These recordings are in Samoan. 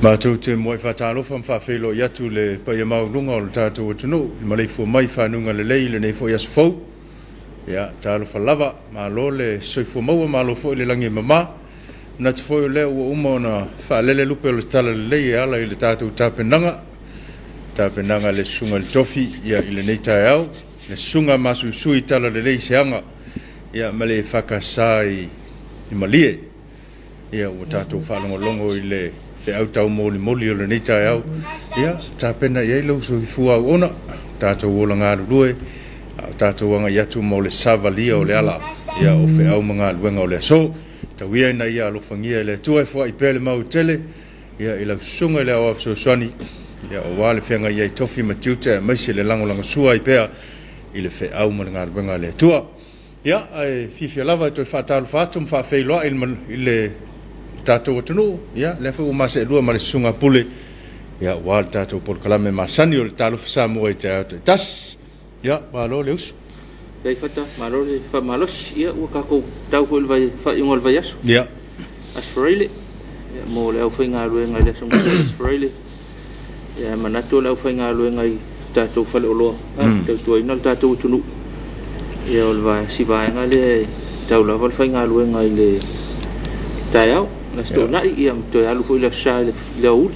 Matou te muai faatalofa ma faafeiloai atu le paia maualuga o le tatou atunuu i le maleifua mai i fanuga lelei i lenei foi aso fou. Ia, talofa lava, malo le soifua maua, malo foi le lagi e mama. Manatu foi o lea ua uma ona faalele lupe o le talalelei e ala i le tatou tapenaga, tapenaga a le Susuga i le Tofi ia i lenei taeao, le Susuga Masuisui Talalelei Seaga ia ma le EFKS i Malie. Ia ua tatou faalogologo i le feau taumolimoli o lenei taeao, ia tapena i ai lou soifua auauna, tatou ola galulue, a o tatou agai atu mo le savalia o le ala, ia o feau ma galuega o le aso. Tau ia ina ia alofagia e le Atua e foai pea le mau tele, ia i lau susuga i le Aoao Fesoasoani, ia aua le feagai ai tofi ma tiute aemaise le lagolagosua ai pea i le feau ma le galuega a le Atua. Ia, ae fiafia lava e toe faatalofa atu ma faafeiloai i le tatou atunuu, ia, lea foi ua maseelua ma le Susuga Pule, ia, aua le tatou polokalame masani o le Talofa Samoa i taeao taitasi. Ia, malo le uso. Faafetai Fata, malo le faamalosi. Ia, ua tatou tau foi i le faaiuga o le vaiaso. Ia. Aso Faraile, ia, mo le aufaigaluega i le aso Gafua, Aso Faraile. Ia, manatu o le aufaigaluega i tatou faleoloa, tautuaina le tatou atunuu. Ia, o le si vaega lea e tau lava le faigaluega i le taeao, le Aso Toonai, ia, ma toe alu foi le Aso Sa i le aoauli.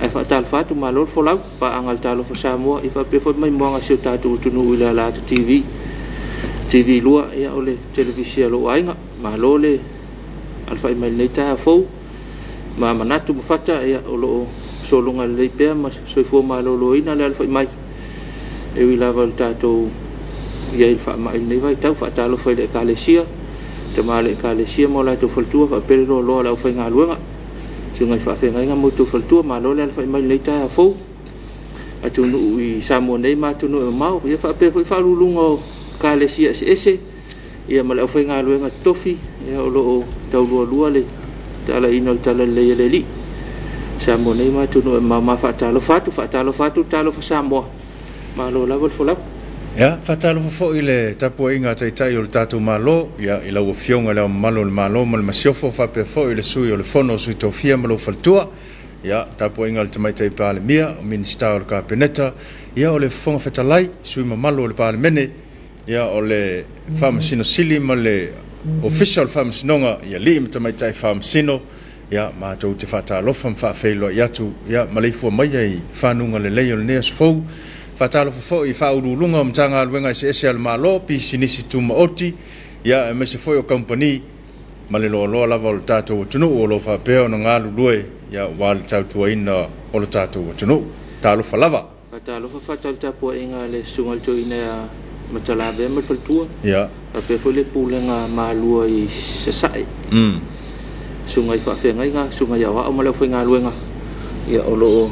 Ae faatalofa atu, malo le folau, paaga i le Talofa Samoa, ia faapea foi maimoaga a si o tatou atunuu i le ala atu TV, TV2, ia, o le televise a lou aiga. Malo le alafai mai lenei taeao fou, ma manatu ma fata, ia, o lo o sologa lelei pea ma soifua maloloina le alafai mai. E ui lava i le tatou i ai i le faamai i lenei vaitau, faatalofa i le Ekalesia, tama o le Ekalesia ma o latou faletua, faapea le loaloa o le aufaigaluega, susuga i faafeagaiga ma outou faletua, malo le alafai mai i lenei taeao fou, atunuu i Samoa nei ma atunuu e mamao, ia faapea foi faauluuluga o Ekalesia eseese, ia ma le aufaigaluega totofi, ia o lo o taulualua le talaina o le talalelei a le Alii. Samoa nei ma atunuu e mamao, ma faatalofa atu, faatalofa atu le Talofa Samoa, malo lava le folau. Ia, faatalofa foi i le tapuaiga a Taitai o le tatou Malo, ia, i lau Afioga i Le Ao Mamalu o le Malo ma le Masiofo, faapea foi le Sui o le Fono o Sui Tofia ma lou faletua, ia, tapuaiga a le Tamaitai Palemia, o Minisita o le Kapeneta, ia, o le Fofoga Fetalai, sui mamalu o le Palemene, ia, o le Faamasino Sili ma le Ofisa o le Faamasinoga, i alii ma tamaitai faamasino, ia, matou te faatalofa ma faafeiloai atu, ia, maleifua maia i fanuga lelei o lenei aso fou. Faatalofa foi i faauluuluga o Matagaluega eseese a le Malo, pisinisi tumaoti, ia, aemaise foi o kamupani ma le loaloa lava o le tatou atunuu o lo o faapea ona galulue, ia, aua le tautuaina o le tatou atunuu. Talofa lava. Faatalofa faatali tapuaiga a le Susuga i le Toeaina ia Matalavea ma le faletua. Ia. Faapea foi le Pulega Malua i Sasae. Susuga i faafeagaiga, Susuga i Aoao ma le aufaigaluega, ia, o lo o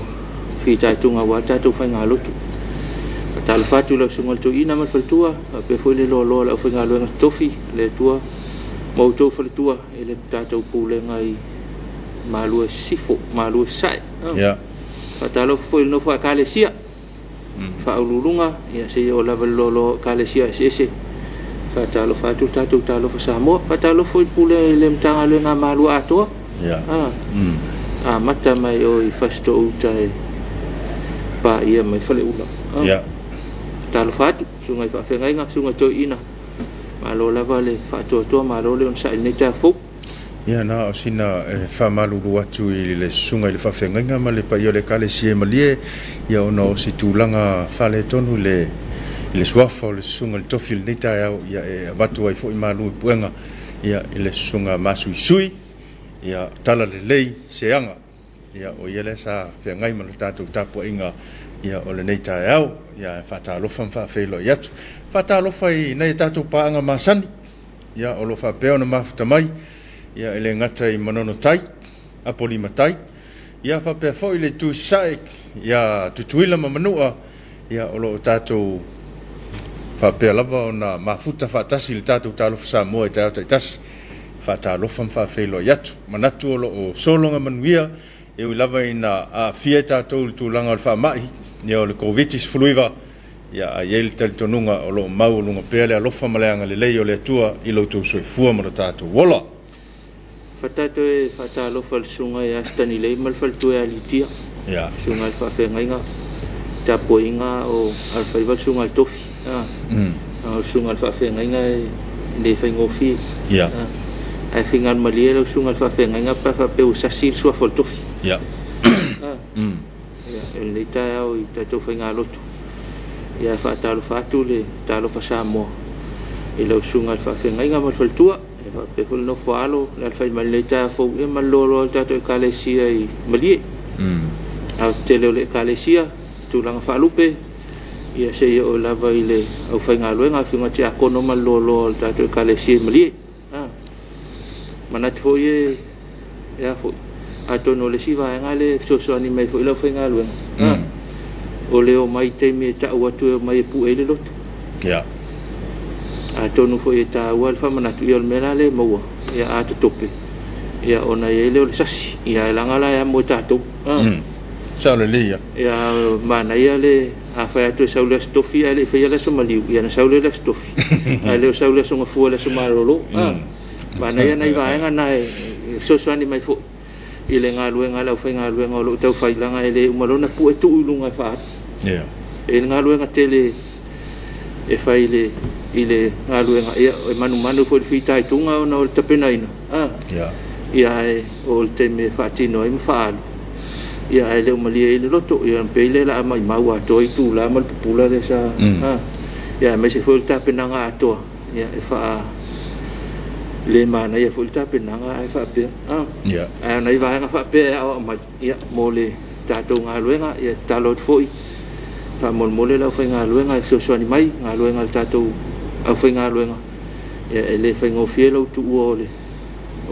fitaituga aua le tatou faigalotu. Faatalofa atu i lau Susuga i le Toeaina ma le faletua, faapea foi le loaloa o le aufaigaluega totofi a le Atua ma outou faletua i le tatou Pulega i Malua i Sisifo, Malua i Sasae. Ia. Faatalofa foi i le nofo a Ekalesia, faauluuluga, ia, seia oo lava i le loaloa o Ekalesia eseese. Faatalofa atu le tatou Talofa Samoa. Faatalofa foi i le Pule i le Matagaluega a Malua Atoa. Ia. Amata mai o i Fasitoo-uta e paia mai Faleula. Ia. Talofa atu, susuga i faafeagaiga, susuga i toeaiina. Malo lava le faatoatoa, malo le onosai i lenei taeao fou. Ia, na o sina e faamalulu atu i le susuga i le faafeagaiga ma le paia o le Ekalesia e Malie, ia, ona o se tulaga faaletonu i le suafa o le Susuga i le Tofi i lenei taeao, ia, e avatu ai foi malu i puega, ia, i le Susuga Masuisui, ia, Talalelei Seaga, ia, o ia lea sa feagai ma le tatou tapuaiga, ia, o lenei taeao. Ia, faatalofa ma faafeiloai atu. Faatalofa i nai a tatou paaga masani, ia, o lo o faapea ona mafuta mai, ia, e le gata i Manono Tai, Apolima Tai, ia, faapea foi le itu i Sasae, ia, Tutuila ma Manua, ia, o lo o tatou faapea lava ona mafuta faatasi i le tatou Talofa Samoa i taeao taitasi. Faatalofa ma faafeiloai atu. Manatu o lo o sologa manuia, e ui lava ina aafia tatou i le tulaga o le faamai, ia, o le Koviti-19, ia, ae i ai le talitonuga o lo o maualuga pea le alofa ma le agalelei o le Atua i lo outou soifua ma lo tatou ola. Fatato e faatalofa le susuga ia Stanilei ma le faletua ia Litia. Susuga i le faafeagaiga tapuaiga o alofaiva le susuga i le tofi. O le susuga i le faafeagaiga e le faigofie. Ae fingal malie lau susuga i le faafeagaiga pe a faapea ua sasi le suafa o le tofi. Ia, e lenei taeao i tatou faigalotu. Ia, faatalofa atu le talofa Samoa i lau susuga i le faafeagaiga ma le faletua. E faapea foi le nofo a alo le alafai mai lenei taeao fou ia ma le loaloa o le tatou ekalesia i Malie. Ao tele o le ekalesia, tulaga faalupe, ia seia oo lava i le aufaigaluega, afioga tiakono ma le loaloa o le tatou ekalesia i Malie. Manatu foi e a foi, atonu o le isi vaega lea e fesoasoani mai foi le aufaigaluega. O le omai i taimi e tau atu e omai e pue ai le lotu. Atonu foi e taua le faamanatu, ia o le mea la lea e maua, ia a totope, ia ona i ai lea o le sasi, ia e laga la e amo e tatou. Sao lelei ia. Ia manaia le afai atu e sau le aso tofi ae le i faia le aso maliu, ia na sau lea le aso tofi, ae le o sau le aso gafua le aso malolo. Manaia nai vaega na e fesoasoani mai foi i le galuega a le aufaigaluega o lo o taufai, leaga e le uma loa ona pue tuu i luga e faaalu. E le galuega tele e fai i le galuega, ia e manumanu foi i le fitaituga ona o le tapenaina. Ia ae o le taimi e faatino ai ma faaalu, ia ae le o malie ai le loto, ia pei lea o le a maumau atoa itula ma le pupula lea sa ia aemaise foi o le tapenaga atoa, ia e faa le manaia foi le tapenaga ae faapea. Ae o nai vaega faapea e aoao mai, ia mo le tatou galuega, ia tatalo atu foi faamolemole le aufaigaluega e fesoasoani mai galuega a le tatou aufaigaluega, ia e le faigofie lou tuua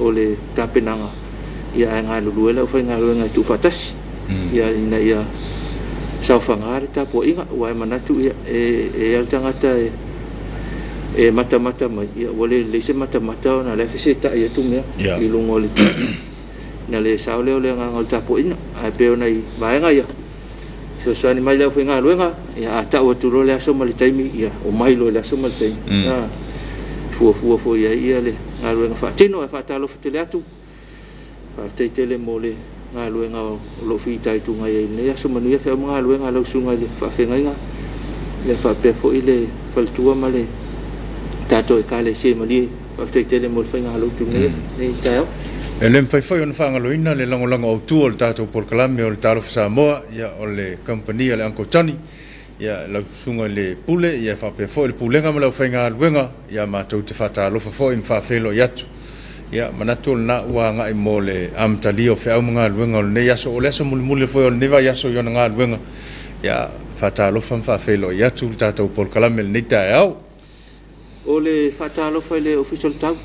o le tapenaga, ia ae galulue le aufaigaluega e tuufaatasi, ia ina ia saofaga le tapuaiga, aua e manatu ia e i ai le tagata e matamata mai, ia ua le lelei se matamata ona o la e fesetai atu mea i luga o le na le sao lea o le agaga o le tapuaiga. Ae pei o nai vaega ia fesoasoani mai le aufaigaluega, ia a tau atu loa le aso ma le taimi, ia omai loa i le aso ma le taimi. Fuafua foi i ai ia le galuega faatino. Ae faatalofa tele atu, faafetai tele mo le galuega o lo o fitaituga ai i lenei aso. Manuia feau ma galuega a lau susuga i le faafeagaiga, ia faapea foi le faletua ma le tatou ekalesia i Malie. Faafetai tele mo le faigalotu i lenei taeao. E le mafai foi ona faagaloina le lagolago autu o le tatou polokalame o le Talofa Samoa, ia o le kamupani a le Uncle Johnny, ia lau susuga i le Pule, ia faapea foi le Pulega ma le aufaigaluega, ia matou te faatalofa foi ma faafeiloai atu. Ia manatu o lena ua agai mo le amatalia o feau ma galuega o lenei aso, o le aso mulimuli foi o lenei vaiaso i ona galuega. Ia faatalofa ma faafeiloai atu le tatou polokalame i lenei taeao. O le faatalofa i le Ofisa o le Tau.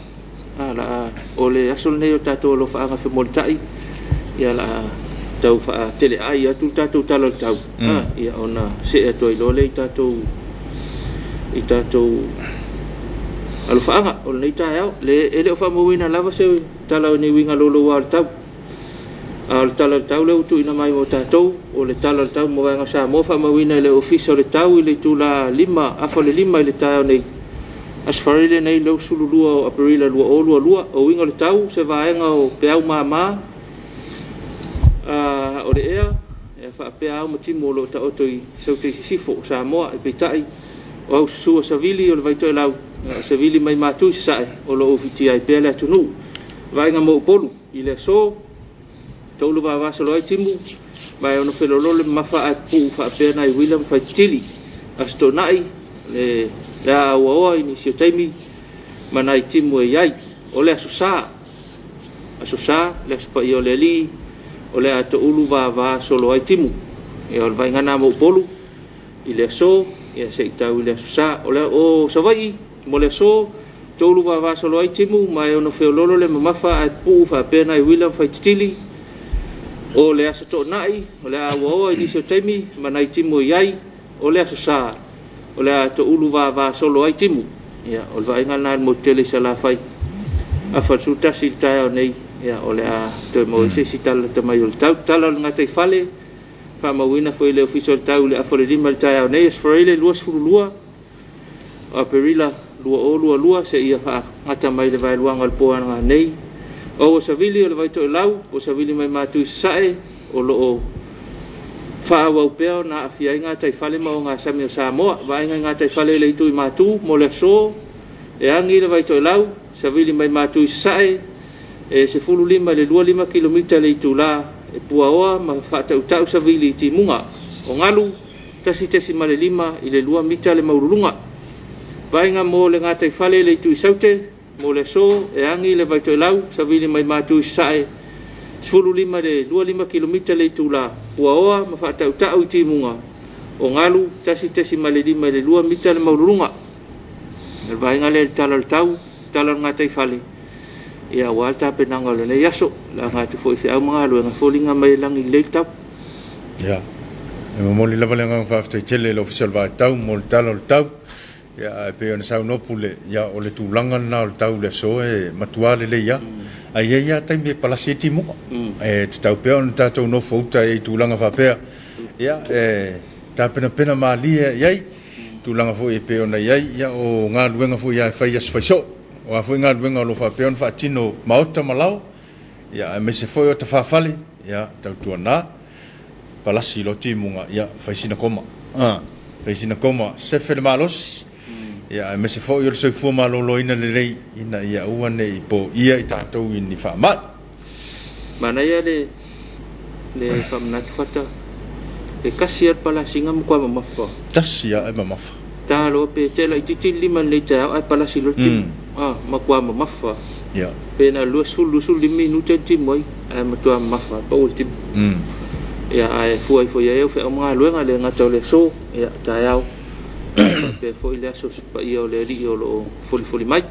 O le aso lenei o tatou alofaaga femolitai, ia la tau faateleai atu le tatou tala o le tau, ia ona see atu ai loa lea i tatou alofaaga o lenei taeao. E le o faamauina lava se tala o ni uiga louloua o le tau. A o le tala o le tau lea ua tuuina mai mo tatou, o le tala o le tau mo vaega Samoa faamauina i le Ofisa o le Tau i le itula 4:55 i le taeao nei, Aso Faraile nei 22 o Aperila 2022. O uiga o le tau, se vaega o peau mama o le ea, e faapea ao ma timu o lo o taoto i saute i sisifo o Samoa, e peitai o au susua savili o le vaitoelau, savili mai matu i sasae o lo o ufitia ai pea le atunuu. Vaega mo Upolu i le aso, toulu vavasolo ai timu, ma e ono felolo le mamafa ae pupuu faapea nai uila ma faititili. Aso Toonai, le a auaoa i nisi o taimi ma nai timu e i ai. O le aso sa, le aso paia o le alii, o le a toulu vavasolo ai timu. Ia o le vaega na mo Upolu i le aso, ia se i tau i le aso sa. O Savaii mo le aso, toulu vavasolo ai timu, ma e ono feololo le mamafa ae pupuu faapea nai uila ma faititili. O le aso Toonai, o le a auaoa i nisi o taimi ma nai timu e i ai. O le aso sa, o le a toulu vavasolo ai timu. Ia, o le vaaiga lena le motu tele i Salafai. 11:30 i le taeao nei, ia, o le a toe maua se isi tala tamai o le tau. Tala o le gataifale, faamauina foi le Ofisa o le Tau i le 4:55 i le taeao nei, Aso Faraile 22 o Aperila 2022, seia faagata mai le vaeluaga o le po nei. O ua savili o le vaitoelau ua savili mai matu i sasae o loo faaauau pea ona aafia ai gataifale ma ogasami o Samoa. Vaaiga i gataifale i le itu i matu mo le aso e agi le vaitoelau savili mai matu i sasae e 15 i le 25 kilomita le itula e puaoa ma faatautau savili i timuga. O galu 1.5 i le 2 mita le maululuga. Vaaiga mo le gataifale i le itu i saute mo le aso e agi le vaitoelau savili mai matu i sasae 15 i le 25 kilomita le itula puaoa ma faatautau i timuga. O galu 1.5 i le 2 mita le maululuga. Le vaaiga lea i le tala o le tau, tala o le gataifale, ia aua le tapenaga o lenei aso. Le aga atu foi i feau ma galuega foliga mai e lagi lelei le tau. Ia, e momoli lava le agaga faafetai tele i le Ofisa o le Vaitau mo le tala o le tau. Ia, ae pei ona saunoa Pule, ia o le tulaga lena o le tau i le aso e matua lelei lava. Ae i ai lava taimi e palasi ai timuga. E tatau pea ona tatou nofo uta i tulaga faapea. Ia, e tapenapena malie i ai tulaga foi e pei ona i ai, ia o galuega foi lava e fai i aso faisoo. O a foi galuega o lo o faapea ona faatino maota ma lao, ia aemaise foi o tafafale, ia tautuana palasi loa timuga, ia fai sina koma. Fai sina koma, sefe le malosi, ia aemaise foi o le soifua maloloina lelei ina ia aua ne i poia i tatou i ni faamai. Manaia le faamanatu fata e kasi lava le palasiga ma kwa mamafa. Tasi lava e mamafa. Talo pe tela i titi lima nei taeao ae palasi loa le timu. Matua mamafa. Ia. Pe na 20 25 minute le timu ai ae matua mamafa pau le timu. Ia ae fua ifo i ai au feau ma galuega le gata o le aso, ia taeao faapea foi le aso paia o le alii o loo folifoli mai.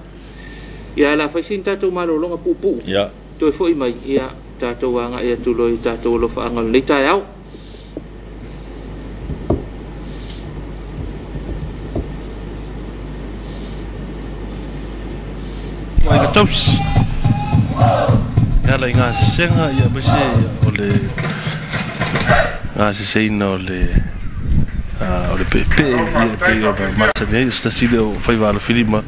Ia la fai sina tatou malologa puupuu. Ia. Toe foi mai, ia tatou agai atu loa i tatou alofaaga o lenei taeao. Aiga tausi e ala i gasesega ia aemaise o le gaseseina o le o le peepee ia e pei ona masani ai o se tasi lea o faiva alofilima.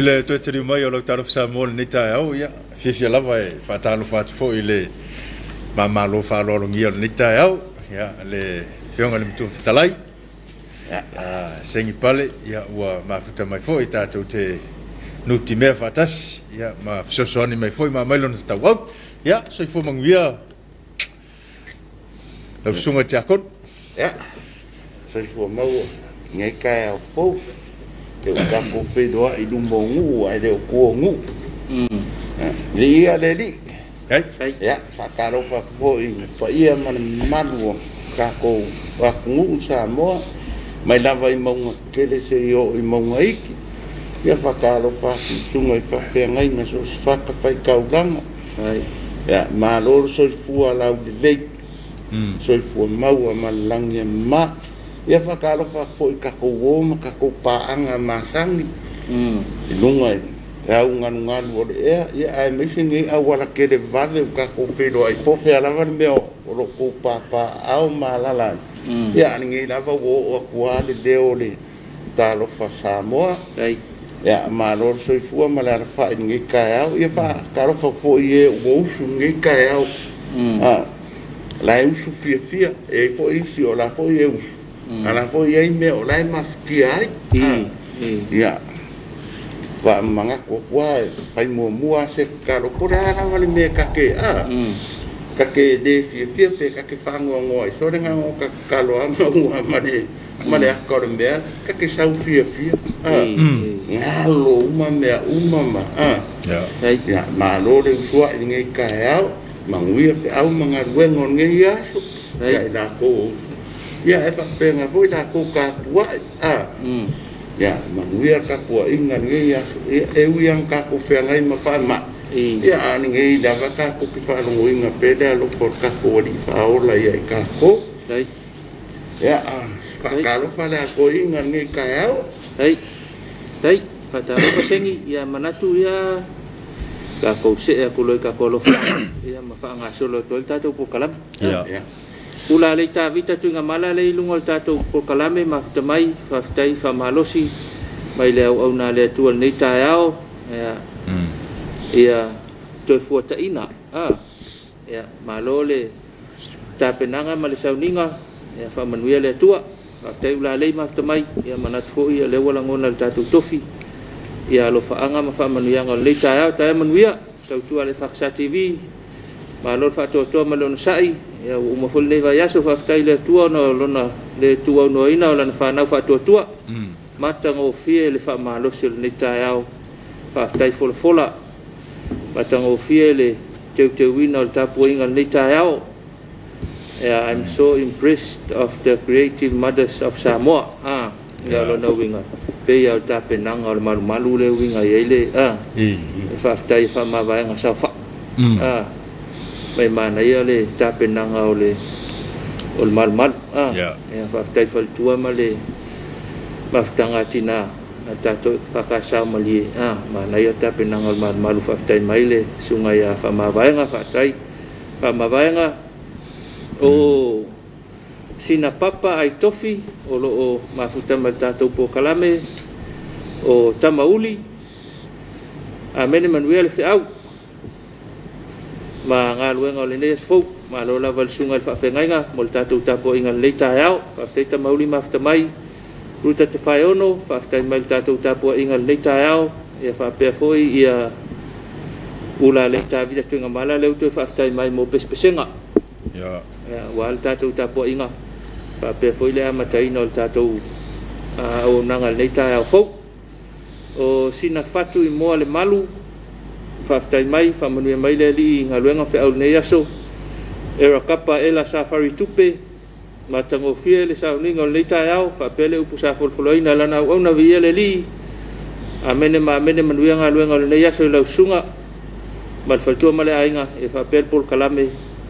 Le toe taliu mai o lau talofa Samoa lenei taeao, ia fiafia lava e faatalofa atu foi le mamalo faaaloalogia o lenei taeao, ia le afioga i le Matua Fetalai, Sengi Pale, ia ua mafuta mai foi tatou te nutimea faatasi, ia ma fesoasoani mai foi ma aumai lona tauau, ia soifua manuia lau susuga i le Tiakono. Ia soifua maua nei taeao fou. Te o tatou feiloai i luma o nuu ae le o tua o nuu. Viia le Alii. Ia, faatalofa atu foi i le paia ma le mamalu o tatou atunuu Samoa, mai lava i mauga tetele seia oo i mauga iti. Ia, faatalofa atu i susuga i faafeagaiga so o se fatafaitaulaga. Ia, malo le soifua laulelei, soifua maua ma le lagi e mama. Ia faatalofa atu foi i tatou uo ma tatou paaga masani i luga i le au galugalu o le ea, ia aemaise nei auala tele vave o tatou feiloai po o fea lava le mea o lo o tou papaaao ma alaala ai. Ia a lenei lava ua oo atu lava le leo o le talofa Samoa. Ia malo le soifua ma le alafai i lenei taeao. Ia faatalofa atu foi i e ua usu i lenei taeao. La e usu fiafia, e i ai foi isi o la foi e usu, a la foi e i ai mea o la e mafatia ai. Ia, faamanatu atu lava e fai muamua se tatalo, po o le a lava le mea ta te, ta te le fiafia pe ta te faanoanoa ai, sole na ona ta tatalo lava ma ua ma le ata o le mea, ta te sau fiafia. Galo uma mea uma ma, Ia, malo le usuai i lenei taeao. Manuia feau ma galuega o lenei aso, ia i latou o usu. Ia e faapena foi latou tapuai. Ia, manuia le tapuaiga lenei aso. Ia, e ui lava ina tatou feagai ma faamai, ia a o lenei lava tatou te faalogoina pea le alofa o le tatou Alii Faaola ia i tatou. Ia, faatalofa le atoaina lenei taeao. Tai, faatalofa Sengi, ia manatu ia tatou see atu loa i tatou alofa ia ma faagasolo atu ai le tatou polokalame. Ia. Ula lei Tavita Tuigamala lea i luga o le tatou polokalame mafuta mai, faafetai faamalosi mai le auauna a le Atua i lenei taeao. Ia, ia toe fuataina. Ia, malo le tapenaga ma le sauniga, ia faamanuia le Atua. Faafetai ula lei mafuta mai, ia manatu foi ia lea ua lagona le tatou tofi. Ia alofaaga ma faamanuiaga o lenei taeao, taeao manuia, tautua le EFKS TV, malo le faatoatoa ma le onosai, ia ua uma foi lenei vaiaso, faafetai le Atua ona o lona le tuaunoaina o lana fanau faatuatua. Matagofie le faamalosi o lenei taeao, faafetai folafola, matagofie le teuteuina o le tapuaiga o lenei taeao. I'm so impressed of the creative mothers of Samoa. Ia lona uiga pei o le tapenaga o le malumalu le uiga i ai le e faafetai e faamavaega saofai mai manaia le tapenaga o le malumalu. Ia faafetai faletua ma le mafutaga tina a tatou faakasau malie. Manaia tapenaga o le malumalu, faafetai mai le susuga ia faamavaega, faafetai faamavaega. O sina papa ai tofi o loo mafuta ma le tatou polokalame o Tamauli. Amene manuia le feau ma galuega o lenei aso fou. Malo lava le susuga i le faafeagaiga mo le tatou tapuaiga lenei taeao. Faafetai Tamauli mafuta mai. Ruta Te Whaeono, faafetai mai le tatou tapuaiga lenei taeao. Ia faapea foi ia ula le Tavita Tuigamala le utu e faafetai mai mo pesepesega. Ia ua le tatou tapuaiga faapea foi le amataina o le tatou auaunaga lenei taeao fou. O sina fatu i moa le malu, faafetai mai, faamanuia mai le alii galuega feau lenei aso. Era kapa ela safari tupe, matagofie le sauniga o lenei taeao, faapea le upu sa folofoloina lana auauna viia le alii. Amene ma amene manuia galuega o lenei aso i lau susuga ma le faletua ma le aiga, e faapea le polokalame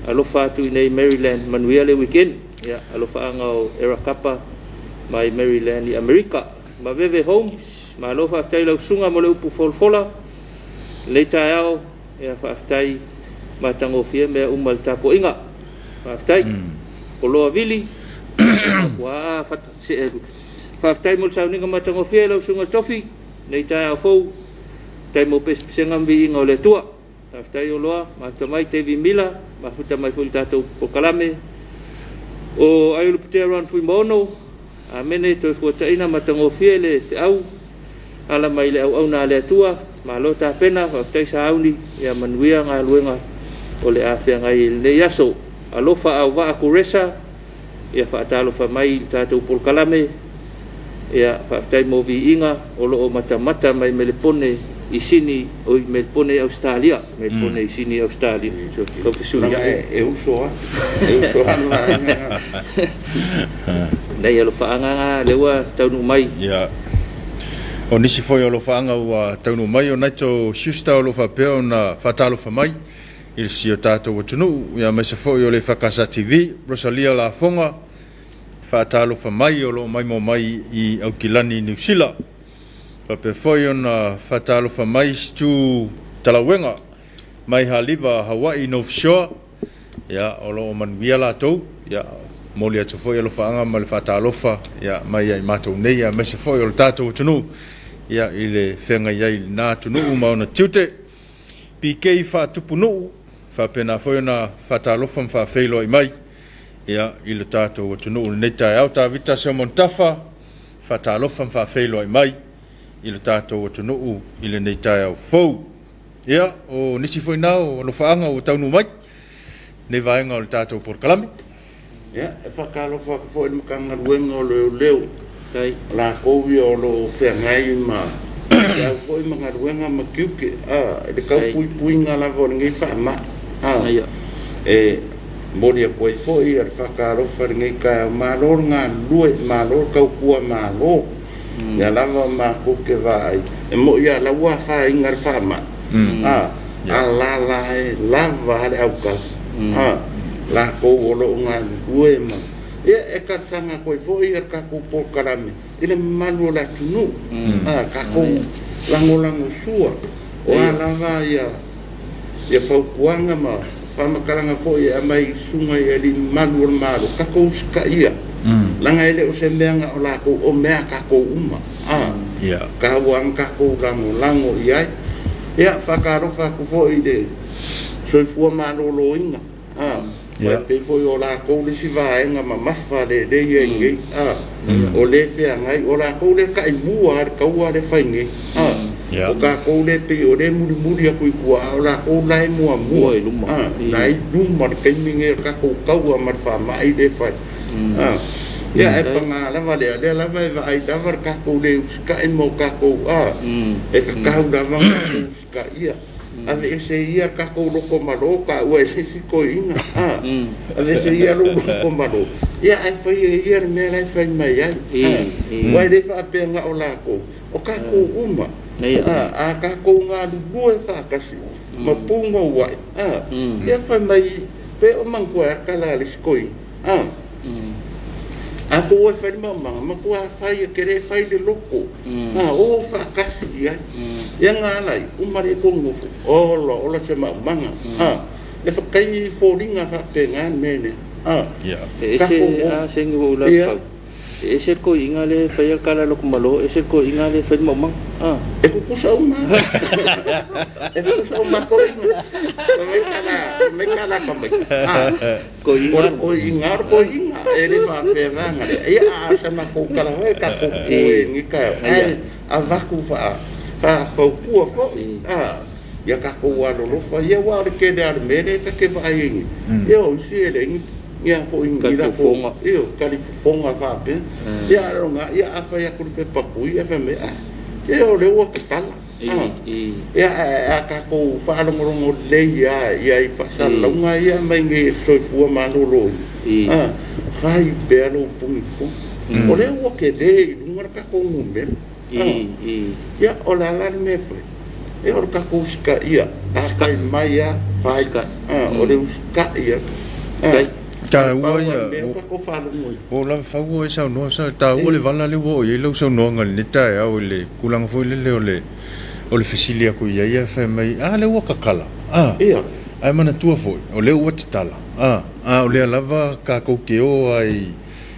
alofa atu i nei Maryland, manuia le weekend. Ia alofaaga o Era Kapa mai Maryland i Amerika. Maveve Holmes, malo faafetai lau susuga mo le upu folafola lenei taeao. Ia faafetai matagofie mea uma le tapuaiga. Faafetai. Oloa Vili, ua fata se faafetai mo le sauniga matagofie lau susuga Tofi lenei taeao fou. Tai mo pesepesega ma viiga o le Atua. Faafetai Oloa, mafuta mai David Mila, mafuta mai foi le tatou polokalame. O Aiolupotea Ron Fuimaono, amene toe fuataina matagofie le feau ala mai le auauna a le Atua. Malo tapena, faafetai sauni, ia manuia galuega o le afeagai i lenei aso. Alofa auvaa kuresa, ia faatalofa mai i le tatou polokalame. Ia faafetai mo viiga o loo matamata mai Melepone i Sini, o i Melepone i Australia, Melepone i Sini Australia. Ko fesuia e uso a, e uso a la. Nei alofaanga le ua taunuu mai. Ia. O nisi foi o alofaanga ua taunuu mai o Naito Schuster o lo faapea ona faatalofa mai i le si o tatou atunuu. Ia maise foi o le Fakasa TV, Rosalia Lafoga faatalofa mai o loo mai mo mai i Aukilani, Niu Sila. Faapea foi ona faatalofa mai Stu Talauega mai Haliva, Hawaii, North Shore. Ia o loo manuia latou. Ia moli atu foi alofaanga ma le faatalofa ia mai ai matou nei, ia maise foi o le tatou atunuu. Ia i le feagai ai lena atunuu ma ona tiute. PK faatupunuu faapena foi ona faatalofa ma faafeiloai mai ia i le tatou atunuu lenei taeao. Tavita Seomontafa faatalofa ma faafeiloai mai i le tatou atunuu i lenei taeao fou. Ia o nisi foi nao alofaanga ua taunuu mai nei vaega o le tatou polokalame. Ia e faatalofa atu foi i le Matagaluega o Leoleo. Latou ia o loo feagai ma au foi ma galuega ma tiute le taupuipuiga lava o lenei faamai. E moli atu ai foi le faatalofa lenei taeao. Malo le galulue, malo le tautua malo. Ia lava matou te vaai e moi a lau afaina le faamai. A la e lava le aukau. Latou o loo galulue ma ia e talosaga atu ai foi le tatou polokalame i le mamalu o le atunuu. Tatou lagolago sua o a lava ia fautuaga ma faamatalaga foi e aumai i susuga i alii mamalu o le Malo, tatou usitaia. Leaga e le o se mea na o latou, o mea a tatou uma. Taua ona tatou lagolago i ai. Ia faatalofa atu foi i le soifua maloloina. Pei foi o latou le isi vaega mamafa lelei ai nei. O le feagai, o latou le taimua le taua le fai nei. O tatou le pei o le mulimuli atu i tua, a o latou la e muamua. La e luma le taimi nei o le tatou taua ma le faamai le fai. Ia e paga lava lea lava e vaai lava le tatou le usitai ma o tatou e tatau lava ona tatou usitaia. Ave ese ia kākou loko malo ka ua e sisi koiina. Ave ese ia lou loko malo. Ia ai fai e ia le mea lai fai mai ai. Ua e le whaapenga o lākou. O kākou uma. A kākou ngā lulua e whaakasi. Ma pūnga uai. Ia fai mai pe o mangkua e kala le sikoi. A ko ua whai maumanga, ma kua whai e kere whai le loko. O whaakasi ia. Ia ngā alai, umare e kongofu. Ola, ola se maumanga. E whakai fōringa whaapenga mene. E ese a sengi wa ula whau. E ese ko inga le whai al kala loko malo, ese ko inga le whai maumanga. E kukusa uma. E kukusa uma ko inga. Me kala ka mai. Ko inga. Ko inga, ko inga. E le whaapenga le. Ia a sama ko kala hoi ka ko e ngika. E a vaku wha. Wha paukua fo. Ia ka ko walolofa. Ia wa le kene a le mele ka ke whaengi. Ia o isi e le ngi. Ia fo ingi la fo. Ia kalifofonga whaape. Ia aronga. Ia a whai aku pe pakui. Ia whai me. Ia o le ua ke tala. Ia a ka ko whaalongorongo lei ia ia i whasalonga ia mai ngi soifua malolo. Whai pea lo pungi fo. O le ua ke le i lunga ka ko ngumel. Ia o la la me fwe. E o ka ko uska ia. A whai mai ia whai. O le uska ia. Ta ua ia o la fau e sau no sa ta ua le vala le wo i lau sau no ngal ni ta au le kulanga foi le le o le fesilia ku ia ia fa mai a le ua kakala ia ai mana tua foi o le ua tala a o le lava ka ko ke o ai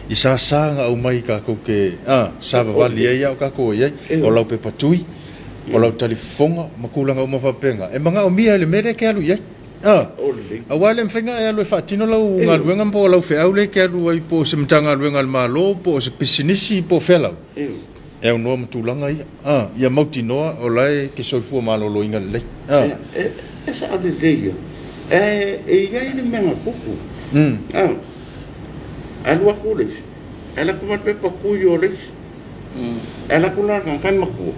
i sa sanga au mai ka ko ke sa vali ia o ka ko ia o lau pe patui o lau talifonga makulanga o mafapenga e manga o mia le mere ke alu ia a wale mfenga e alu e whaatino lau ngā luenga po lau wheau le ke alu ai po se mtanga luenga al malo po se pisinisi po whelau e au noa matulanga ia ia mauti noa o lae ke soifua malolo inga lei e sa ale leia e ia i le menga kuku alu aku leisi ala kuma pepa kui o leisi ala kula kankai makua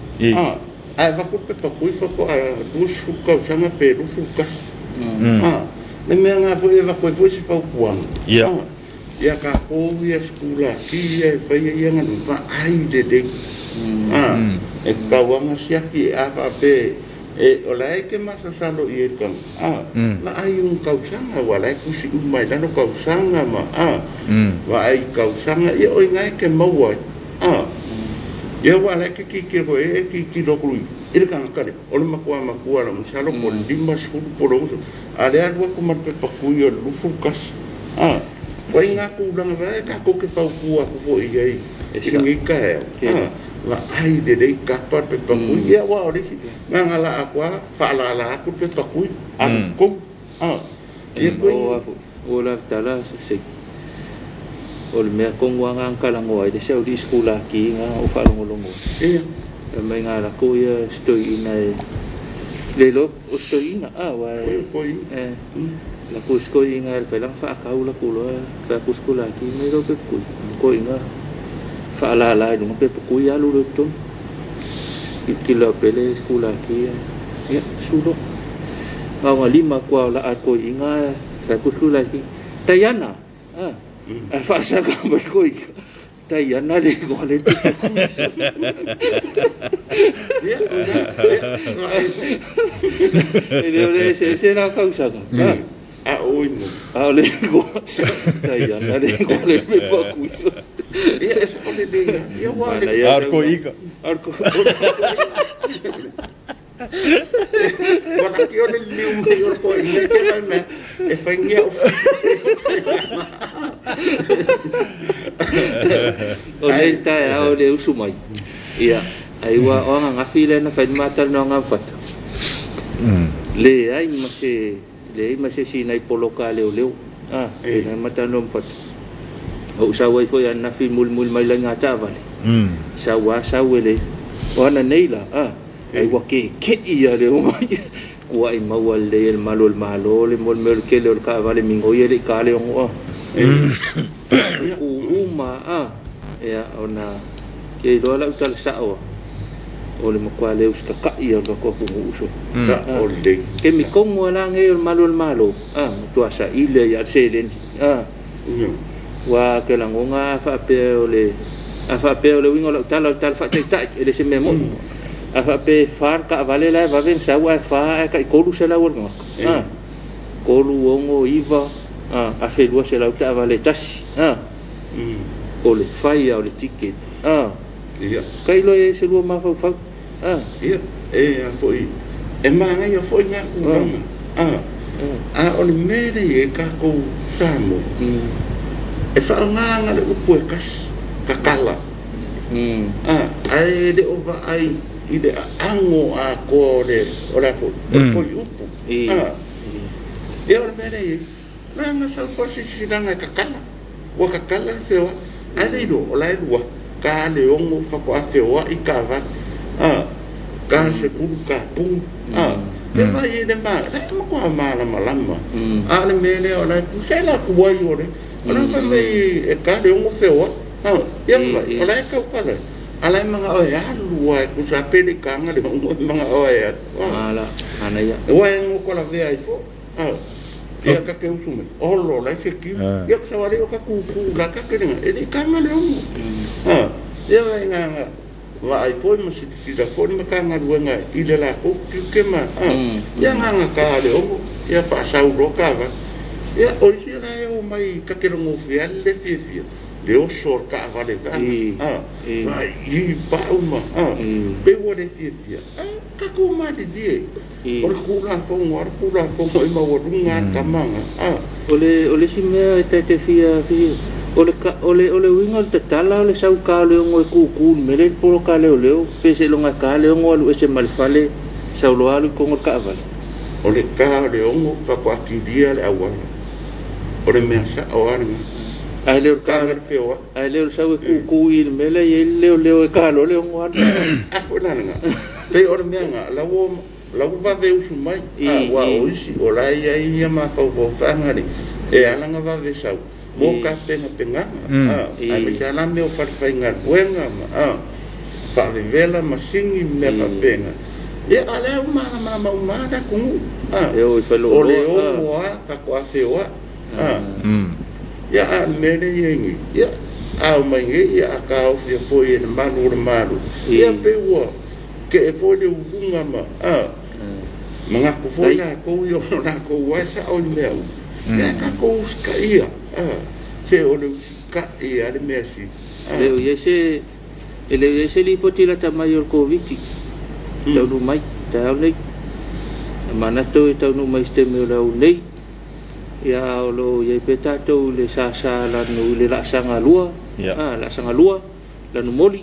a vaku pepa kui whako a lusi fukau sanga pe lufu kasi le mea ngā foi e vakoi foi se faupuanga. Ia ka kou ia skula ki ia e whaia ia nganu pa ai le le. E kauanga siaki e a whaape e o la e ke masasalo i e kanga. La ai un kausanga wa la e kusi umai lano kausanga ma. Wa ai kausanga ia oi ngai ke maua. Ia wa la e ke kikiro e kikiro kurui. Ile kanga kare, o le makua makua la musalo po lima sfulu po lo uso. A le alua kuma pe pakui o lufu kasi. Wai ngā kūlanga wai ka koke paukua ku fo i ai. I ngi ka heo. La ai le lei kapa pe pakui. Ia wa o le si. Ngā ngā la akua, whaalala aku pe pakui. Anu kou. Ia koe. O la tala se. O le mea kongua ngā kalangoa i le seu di skula ki ngā o whaalongolongo. Ia. Mai ngā lako ia stoi ina e le lo o stoi ina wa e lako skoi ina e whailanga whaakau lako loa whaako skula ki mai lo pe kui ko inga whaalala i lunga pe kui alu lo tonu ki la pele skula ki ia sulo ngā ngā lima kua o la a koi inga whaako skula ki Tayana a whaasaka mai koi Tayana le ko le te kui. E le se la kausanga. A oi mo. A le ko Tayana le ko le pe kui. Ia e o le le ia wa le arko iga. Arko. Wala ki o le liu mai o ko inga ke mai me e whaingia o O le tae o le usu mai. Ia, ai ua o ngā ngawhi le na whai mātara no ngā whata. Le ai ma se sinai poloka leo leo. Nai mātara no whata. O usau ai foi a nafi mul mul mai lai ngā tāwale. Sau a sau ele. O ana nei la, ai ua ke ke ia le o mai. Kua i maua le el malo el malo le mol mel ke le o ka vale mingo ia le ka le ongo. Ku uma ia ona ke loa la utala sao. O le matua le usikaka'i o le tatou atunuu uso. O le Ke mikongo ala ngei o le malu o le malo. Matua saili ia le seleni. Ua ke lagoga a faapea o le a faapea o le uiga o lau tala o le tala faataita'i e le se mea mo'i. A faapea e fa le taavale la e vave ona sau ae fa ae tai 300 o le tagata. 3, 6, 9, 1,200 taavale e tasi. O le fai o le ticket. Ia. Kai loa e se lua mafaufau. Ia, e a foi e magaia foi ngā kūlanga. A o le mea lea e kākou Samoa. E whaanganga le upu e kasi, kakala. Ae le o vaai i le ango a koa o le o le afo, o le foi upu. Ia o le mea lea, la nga sau fasi silanga e kakala. Ua kakala le feoa. Ae le ilo, o la e lua. Ka le ongo whako a feoa i ka va. Ka se kuru ka pungu. Ia vai e le ma, la e makoa malama lama. A le mea lea o la e puse la kuai o le. O la fa mai e ka le ongo feoa. Ia vai, o la e kaukala. Ala e manga oe alu ai ku sa pele kanga le ongo e manga oe alu. Ala, ana ia. Wa e ngo kola vea i fo. Ia ka ke usu mai. Olo la se kiu. Ia ka sawale o ka kuku la ka ke lenga. E le kanga le ongo. Ia vai nganga. Va ai foi ma si ti da foi ma kanga luenga i le la ko kiu ke ma. Ia nganga ka le ongo. Ia fa sau ro ka va. Ia o isi la e o mai ka ke rongo fia le fia fia. Le oso ka va le va. Vai i pa uma. Pe ua le fia fia. Ka ko ma le die. O le kula fongo, o le kula fongo i maua runga tamanga. O le si mea e tate fia fia. O le o le o le uiga o le tatala o le sau ka le ongo e kuku mele le polo ka leo leo pe se longa ka le ongo alu ese ma le fale sau loa alu i kongo le kaavale. O le ka le ongo whakoakiria le awala. O le mea sa o aranga. Ai leo Ka le feoa. Ai leo sau e kuku i le mele i le leo leo e ka lo le ongo alu. A fo nanga. Pe o le mea nga la wo la wo vave usu mai. Wa o isi o la ia ia ma fau fau whanga le. E alanga vave sau. Mo ka penga penga. A me sa la me o whai wenga ma. Wha ma singi me pa penga. Ia ala o mana mana ma umana kungu. E o i whalo O le o moa whakoa feoa. Ia a mele ia ingi. Ia a o mai nge ia a ka o fia foi e le malu o le malu. Ia pe ua ke e foi le ulunga ma. Mangako foi la kou i o la kou ai sa o i mea u. Ia ka kou usika ia. Se o le usika ia le mea si. Leo ia se e leo ia se lipoti la tamai o le Covid. Taunu mai, tau nei. Mana tau e taunu mai ste me o lau nei. Ia o lo ia pe tātou le sasa lanu le la sanga lua. La sanga lua, lanu moli.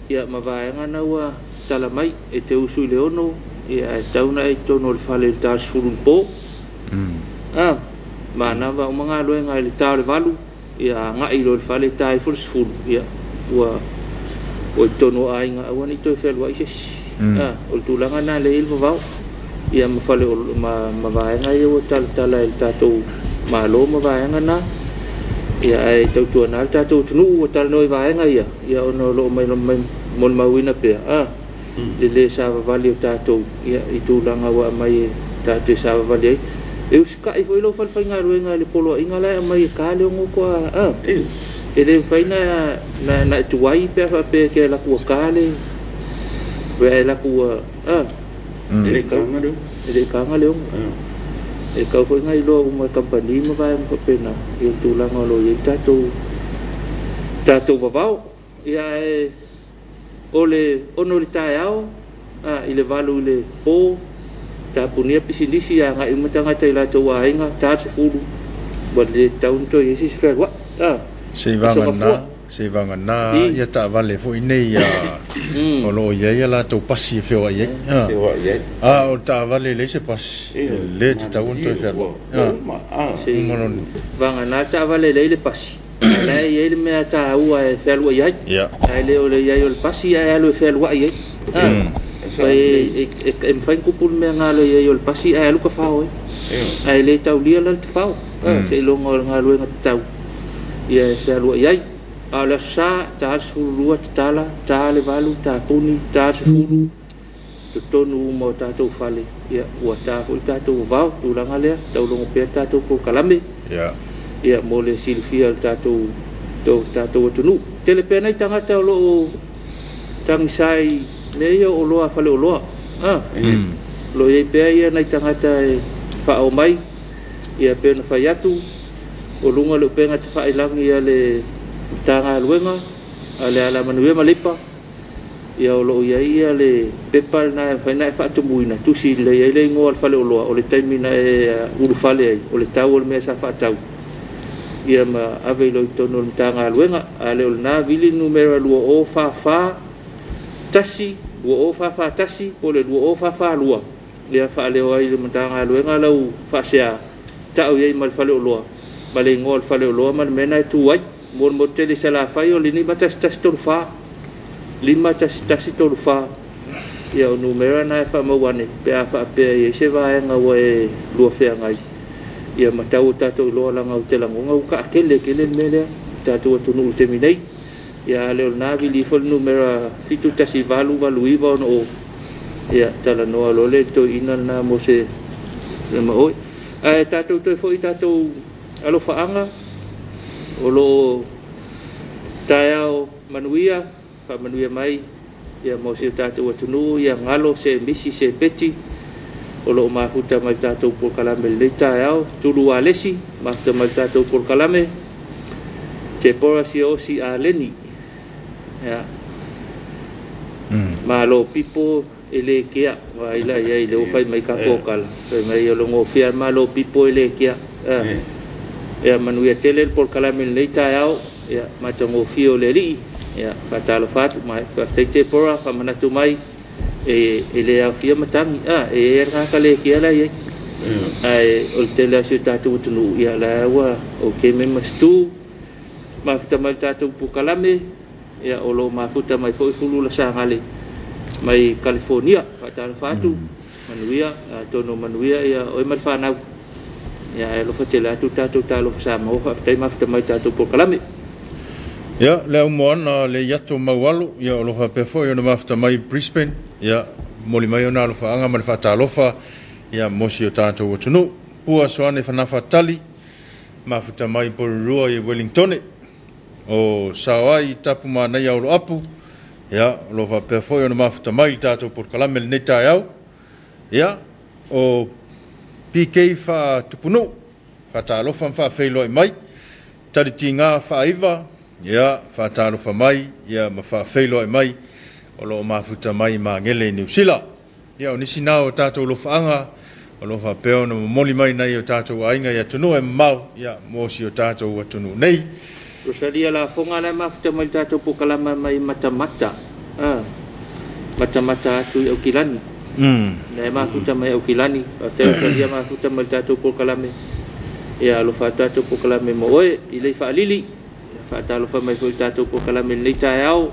Ia mavaenga na ua tala mai e te usu i le ono. Ia e tauna e tono le fale le tā sefulu le po. Mana va umanga loenga i le tā o le valu. Ia ngai lo le fale tā i fulu sefulu. Ia ua o i tono ainga aua ni toi whelua i sesi. O le tulaga na le il vavao. Ia ma fale o ma mavaenga ia ua tala tala i le tātou malo mavaenga na. Ia ai tautua na le tātou tunu ua tala noi vaenga ia. Ia ono lo mai mai mon mauina pea. Le le sa vavali o tātou ia i tulaga ua mai e tātou e sa vavali ai. E usika'i foi lau falefaiga luenga i le poloaiga la e aumai e ka le ogo koa. E le mafai na na tuai pe faapea ke la kua ka le pe la kua E le kanga leo. E le kanga leo. E kau foi ngai loa uma kampani ma vai ma pena i tulaga o lo i tātou tātou vavao. Ia e o le ono le taeao i le valu i le po tapunia pisinisi ia ngai uma tagata i latou aiga tā sefulu ua le taunu toe i se isi fealua'i. Se vanga na, se vanga na ia ta vale foi nei ia o lo ia ia la tau pasi e feoa i ai. Feoa i ai. O ta vale le se pasi. Le te tau on toi fealua'i. Se vanga na ta vale le le pasi. La ia le mea ta ua e fealua'i ai. Ai le o le ia o le pasi ai alu e fealua'i ai. Pai e mfai kupu le mea ngalo ia o le pasi ai alu ka fao ai. Ai le taulia la le tafao. Se ilonga o le ngaluega tatau. Ia e fealua'i ai. A o le aso sa, ta 12 tatala, ta le 8, ta puni, ta 10, totonu uma o tatou fale, ia, ua ta foi tatou vavao, tulaga lea, taulogo pea tatou polokalame, ia, mo le silafia o le tatou atunuu. Tele pea nai tagata o loo tagisa i mea ia o oloa faleoloa, o loo i ai pea ia nai tagata e faaoo mai, ia pei ona fai atu, o luga o le upega tafailagi a le Matagaluega a le Alamanuia ma Leipa, ia o loo i ai ia le pepa lena e mafai ona e faatumuina, tusi lelei ai le igoa o le faleoloa, o le taimi na e ulufale ai, o le tau o le mea sa faatau, ia ma ave i loo i totonu o le Matagaluega. A le o lena vili numera 2044 1, 2044 1 po o le 2042, ia faaleo ai le Matagaluega lau faasea, tau i ai ma le faleoloa, ma le igoa o le faleoloa ma le mea na e tu ai. Mo le motu tele i Salafai o le 51134, 51134, ia o numera na e faamau ane, pe a faapea i ai se vaega ua e lua feagai, ia ma tau o tatou iloa laga o te lagona ua taatele tele le mea lea, tatou atunuu i le taimi nei. Ia a le o lena vili ifo le numera 71889 ono o, ia talanoa loa le toeaina lena mo se ma oi. Ae tatou toe foi tatou alofaaga o loo taeao manuia, faamanuia mai ia mo si o tatou atunuu, ia galo se misi se peti o loo mafuta mai tatou polokalame lenei taeao. Tulu Alesi mafuta mai tatou polokalame, Tepora Siosi Aleni, ia malo pipo e le kea vai la ia i le ufai mai ka pokala fai mai o lo ngofia malo pipo e le kea. Ia manuia tele le polokalame lenei taeao, ia matagofie o le alii, ia faatalofa atu mai faafetai Tepora faamanatu mai e le aofia matagi, e tagata le kea la iai, ae o le tele o si o tatou atunuu, ia la ua okay me mastu mafuta mai tatou polokalame, ia o loo mafuta mai foi fulu la sagale mai California. Faatalofa atu manuia, atonu manuia ia oi ma le fanau, ia e alofa tele atu tatou talofa Samoa. Faafetai mafuta mai tatou polokalame. Ia le au moana le iato maualo, ia o loo faapea foi ona mafuta mai Brisbane, ia moli mai ona alofaaga ma le faatalofa, ia mo si o tatou atunuu. Pua soane fanafa tali mafuta mai Porirua i Wellington, o sao ai tapu manaia o lo apu, ia o loo faapea foi ona mafuta mai le tatou polokalame lenei taeao. Ia o PK faatupunu faatalofa ma faafeiloai mai, talitiga faaiva, ia faatalofa mai, ia ma faafeiloai mai o loo mafuta mai Magele i Niu Sila. Ia o nisi na o tatou lofaaga o loo faapea ona momoli mai nai o tatou aiga i atunuu e mamao, ia mo si o tatou atunuu nei. Rosalia Lafoga la mafuta mai tatou polokalame mai Matamata, Matamata atu i Aukilani. Na mafuta mai Aukilani, faafetai Rosalia mafuta mai tatou polokalame, ia alofa tatou polokalame mo oe i lei faalili, faatalofa mai foi tatou polokalame lenei taeao.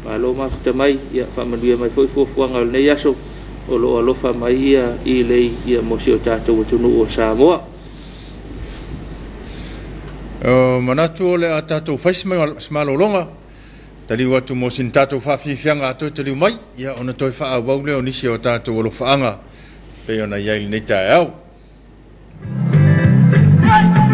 Malo mafuta mai, ia faamanuia mai foi fuafuaga o lenei aso o loo alofa mai ia i lei ia mo si o tatou atunuu o Samoa. O manatu o le a tatou faisi mai malologa, taliu atu mo sina tatou faafiafiaga atoe taliu mai, ia ona toe faaauau lea o nisi o tatou alofaaga pei ona i ai lenei taeao. Hey!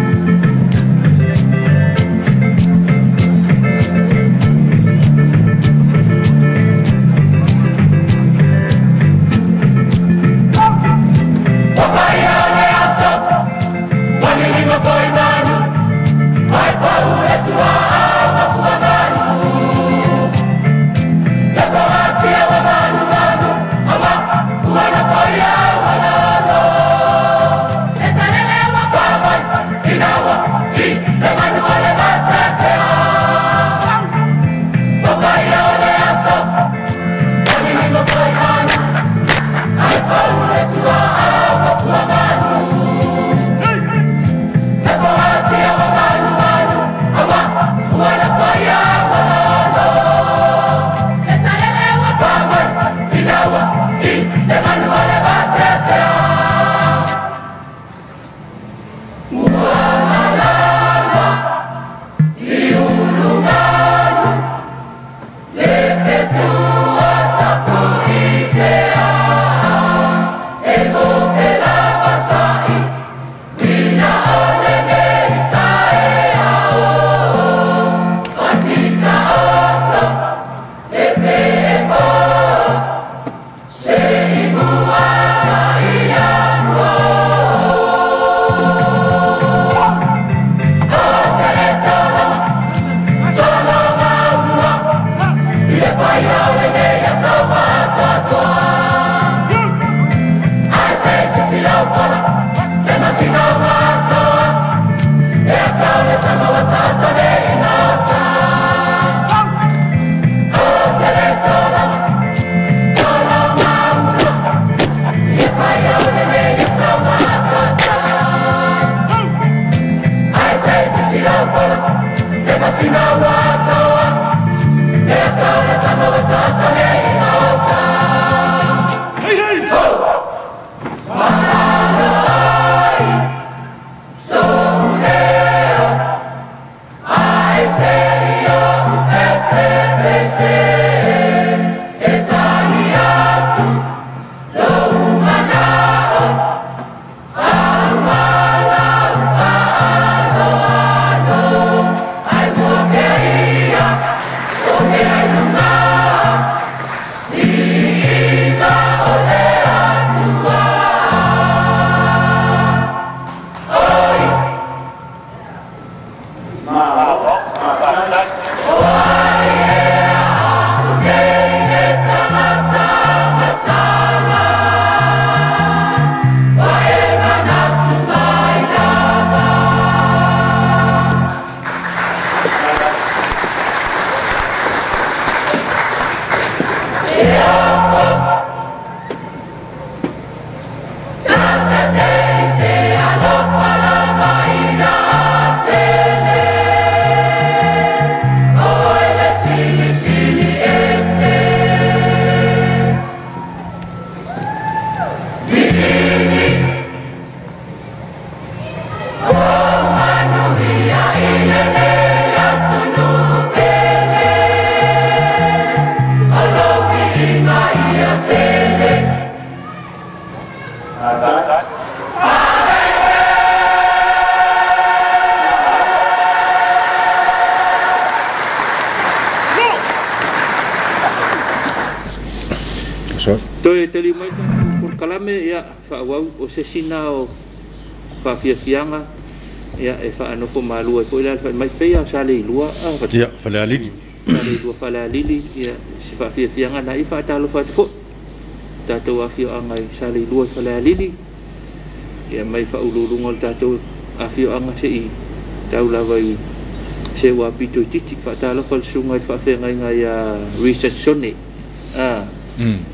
Toe tali mai polokalame ia faaauau o se sina o faafiafiaga ia e faanofo malua ai foi le alafai mai pei a sa leilua ia Falealili sa leilua Falealili ia se faafiafiaga na i faatalofa atu foi tatou afioaga i sa leilua i Falealili ia mai faauluuluga o le tatou afioaga se'i tau lava i se ua pito i titi faatalofa le susuga i le faafeagaiga ia Richard Sone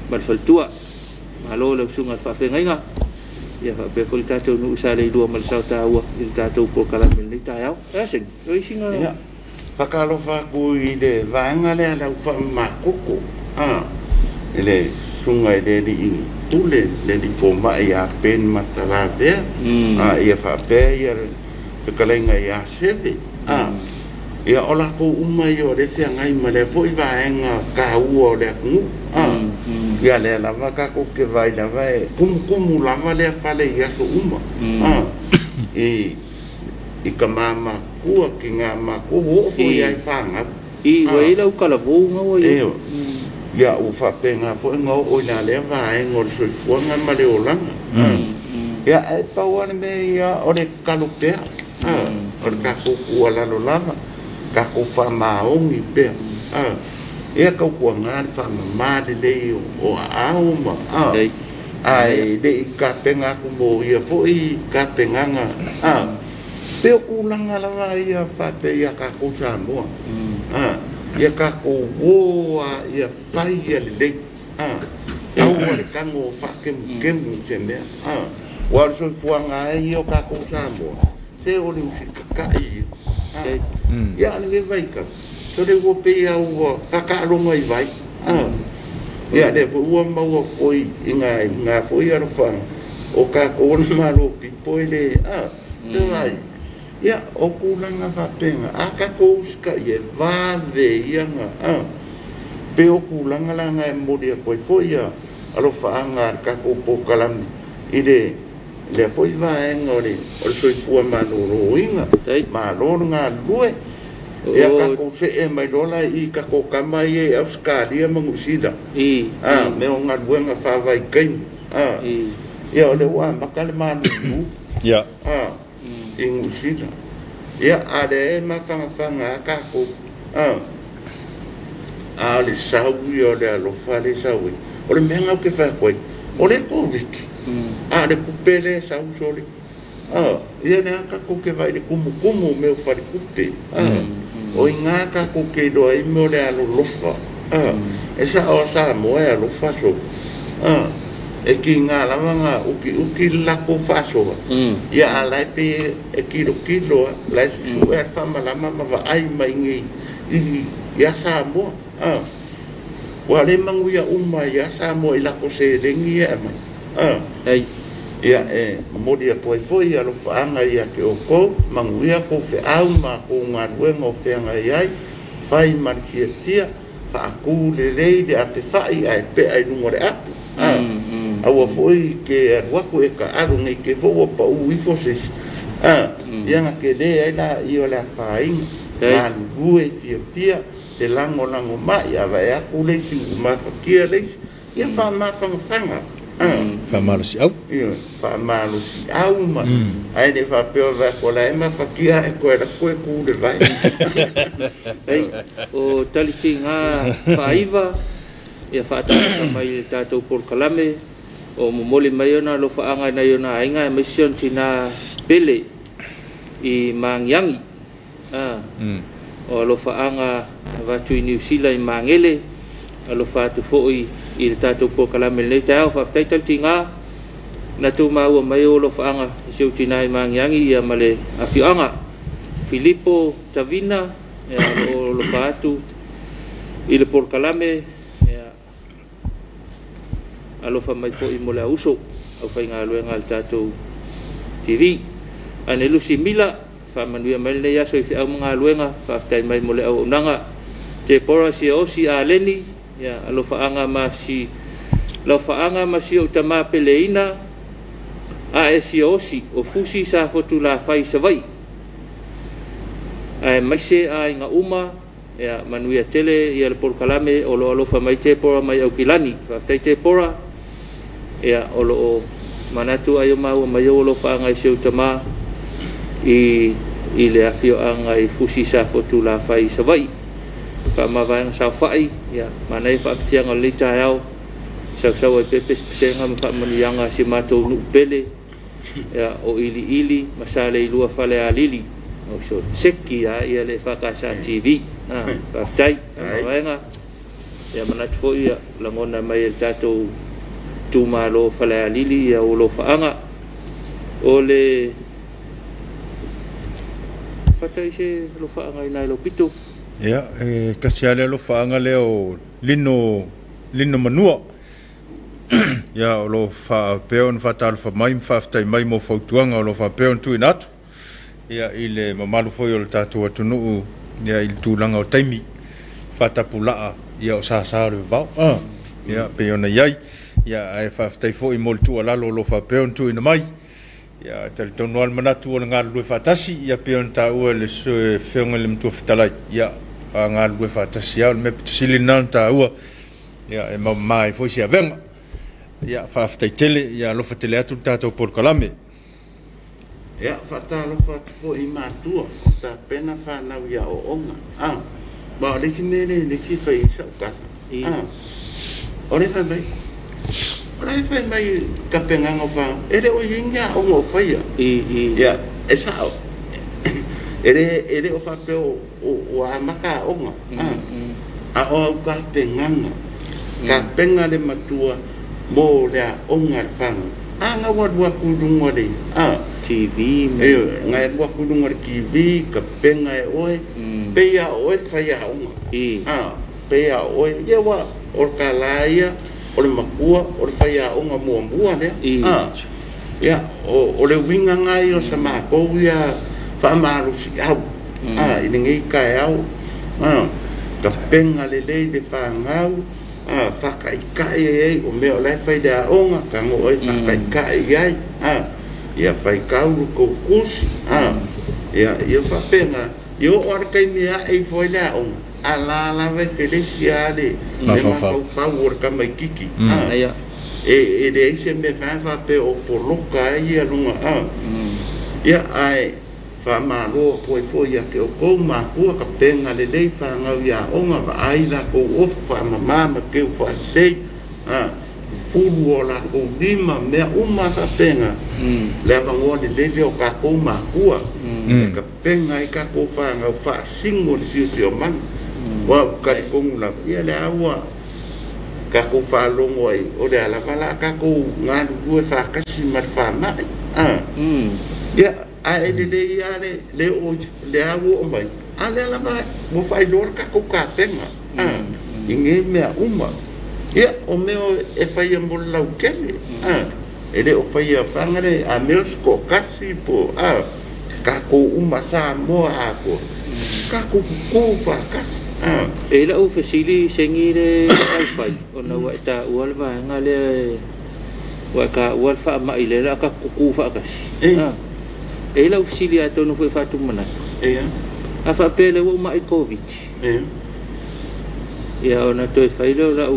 ma le faletua malo lau susuga i le faafeagaiga ia faapea foi le tatou nuu sa leilua ma le saotaua i le tatou polokalame i lenei taeao aseni o isiga ia faatalofa atu i le vaega lea lau faamamākoko i le susuga i le alii pule le alii fomai ia Ben Matalavea ia faapea ia le fetalaiga ia Seve ia o lakou uma ia o le feagai ma lea foi vaega taua o le atunuu ia lea lava tatou te vai lava e kumukumu lava lea fale i aso uma i ka mamatua ki ngā matua ua oo foi ai whāngau i ua i lau kalavou ngā ia ia ua faapega foi nga oo i la lea vaega o le soifuaga ma le olaga ia e pau ale mea ia o le tatalo pea o le tatou tuualalo lava tatou faamaogi pea ia tautuaga le faamamā lelei o aao ma ae le'i tapena atu mo ia foi tapenaga pe o tulaga lava ia faapea ia tatou Samoa ia tatou uō a ia fai ia lelei aua le tago faakemukemu se mea ua o le soifuaga ai ia o tatou Samoa se o le usikaka'i ia ale le vaitau so le ua pei a ua kakaaloga i vai ia le foi ua maua foi i ngā foi alofaga o tatou le malo pipo i le le vai ia o tulaga faapega a tatou usika'i e vave ia ga pe o tulaga laga e momoli atu ai foi ia alofaaga a le tatou polokalame i le lea foi vaega o le soifua malōlōina malo le galulue ia tatou se'e mai loa la i tatou tama ia i Ausetalia ma Niu Sila mea o galuega faavaitaimi ia o lea ua amata le malūlū ia i Niu Sila ia a lea e mafagafaga a tatou a o le sau ia o le alofa le sau ai o le mea gau ke fai atu ai o le Koviti a le kupe le sau sole ia lea tatou ke vaai i le kumukumu mea o falekupe o i gā tatou ke iloa ai mea o le alolofa e sa'o a Samoa e alofa so E ki ngā lava ngā uki uki lako whaasoa. Ia a lai pe e kilo kilo lai susu e whamalama ma wa ai mai ngi i ia Samoa. Wa le mangu ia uma ia Samoa i lako se lengi e mai. Ia e mori a koe foi ia lofaanga ia ke o kou mangu ia ko fe au ma ko ngā ruenga o whenga iai whai marikia tia whaaku le lei le a te whai ai pe ai lunga le apu. Aua foi ke aruaku e ka aru nei ke fo pa u ifo se ia nga ke le ai la i o le whainga ngā lue fia fia te lango lango mai a vai aku leisi u mawhakia leisi ia wha mawhanga whamalosi au ia whamalosi au ma ai ne whapeo vai ko la e mawhakia e koe la koe kure vai o taliti ngā whaiva ia whaataka mai le tātou polokalame o momoli mai ona lo whaanga nei ona ainga e maisi tina pele i Mangiangi. O lo whaanga watu i New Zealand i Mangele alo whaatu foi i le tātou polokalame nei tāo whaaftai taliti ngā na tū maua mai o lo whaanga i seu tina i Mangiangi ia ma le awhianga Filipo Tavina ia lo lo whaatu i le polokalame alofa mai foi mo le auso au whainga aluenga al tātou TV. Ane Lusi Mila, whaamanuia mai nei aso i whiau mga aluenga, whaaftai mai mo le au unanga. Te pora si osi a leni, ia alofa anga ma si, alofa anga ma si o tama peleina, a e si osi, o fusi sa fotu la whai sawai. Ae maise a inga uma, ia manuia tele ia le polokalame o lo alofa mai te pora mai au kilani. Whaaftai te pora, ia o lo o manatu ai o maua mai o lo whaanga i seu tama i le awhio anga i fusi sa fotu la whai sawai. Whaamavaenga sao whai, ia manai whaawhianga leita au, sau sau ai pepe spesenga ma whaamanuianga si mātou nuupele, ia o ili ili, masale i lua whale a lili. O so seki ia ia le whakasa TV. Whaaftai, whaamavaenga. Ia manatu foi ia langona mai e tātou tūmalo whale a lili ia o lo whaanga. O le whatai se lo whaanga i nai lo pito. Ia, e kasi ale lo whaanga leo lino, lino manua. Ia, o lo whaapeo na whaatalofa mai, mwhaaftai mai mo whautuanga o lo whaapeo na tuina atu. Ia, i le mamalu foi o le tātou atunuu, ia, i le tūlanga o taimi, whaatapulaa, ia, o sāsā o le vavao. Ia, pe ona iai, ia, ae whaaftai foi mo le tualalo o lo whaapeo na tuina mai. Ia, tali tonu al manatu o le ngā lue whaatasi, ia, pe ona tāua le sue whionga le matua whitalai. Ia, a ngā lue whaatasi au, le mepe tusili nā tāua, ia, e mamai foi si avenga. Ia, whaaftai tele, ia, alofa tele atu le tātou polokalame. Ia, whaatalofa atu fo i mātua, o tā pena whanau ia o onga. Ma o leki mele, leki whai i sau kata. O le whai mai, o le whai mai ka penganga whanau, e le o inga onga o whaia. Ia, e sao, e le o whapeo o a maka onga. A o au ka penganga, ka penga le matua mō le a onga le whanau. A ngā warua kurunga le, TV e ngai rua kurunga le TV, ka penga e oe, pea oe whai a onga. Pea oe, ia wa, o ka laia, o le makua, o le whai a onga mua mua lea. Ia, o le winga ngai o sa mākou ia whaamarusi au. I le ngei kai au, ka penga le lei le whangau, whakaikai ai, o mea o lai whai le a onga, ka ngo oe whakaikai ai, ia whai kauru kou kusi, ia whapenga, ia o ara kai mea e foi le a onga, a la la vai felesi a le, le mawhau o le kamaikiki, e le eise me whawhape o poloka ai ia lunga, ia ai, whamaloa poe foi ia ke o kou mākua ka penga le lei whangau ia onga wa ai la kou ofu whamamā ma keu whaatei fulu o la kou lima mea uma ka penga le awangoa le lele o ka kou mākua e ka penga i ka kou whangau whaasingo le siosio mana wa ukari kongu la ia le aua Kākou whaalongo ai o le alava la kākou ngā lue whakasi ma le whamai. Ia, a e le le ia le le o le au o mai. A le alava mo whailoa le kākou kāpenga. I ngē mea uma. Ia, o mea e whaia mo le lau kele. E le o whaia whangare a mea o kasi po. Kākou uma sa moa ako. Kākou kuku whakasi. E la u fesili sengi le taufai ona ua ta ua le vaega lea ua ka ua le faama'i le la ka kuku faakasi. E la u fesili atonu foi faatumanatu a faapea le ua ma'i COVID ia ona toe fai lea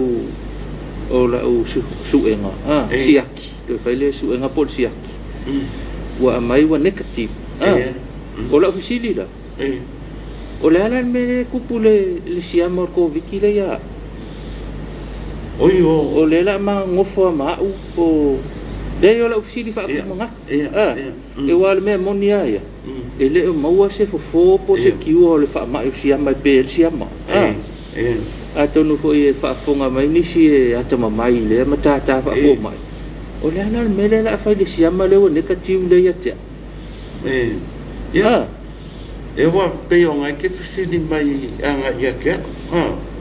o la'u su'ega siaki toe fai lea su'ega po o le siaki ua aumai ua negative. O la'u fesili la o le ala le mea le kupu le siama o le COVID le ia. Oi o. O le la ma ngofo ma au o le o la ofisili fa ku manga. E wa le mea moni ia. E le o maua se fofo po se kiua o le fa ma o siama pe le siama. Atonu foi e faafofoga mai nisi e atamamai le ma tātā faafofoga mai. O le ala le mea le la fai le siama le ua negative le ia te. Ia. E ua pei o ngai ke fesili mai anga ia ke.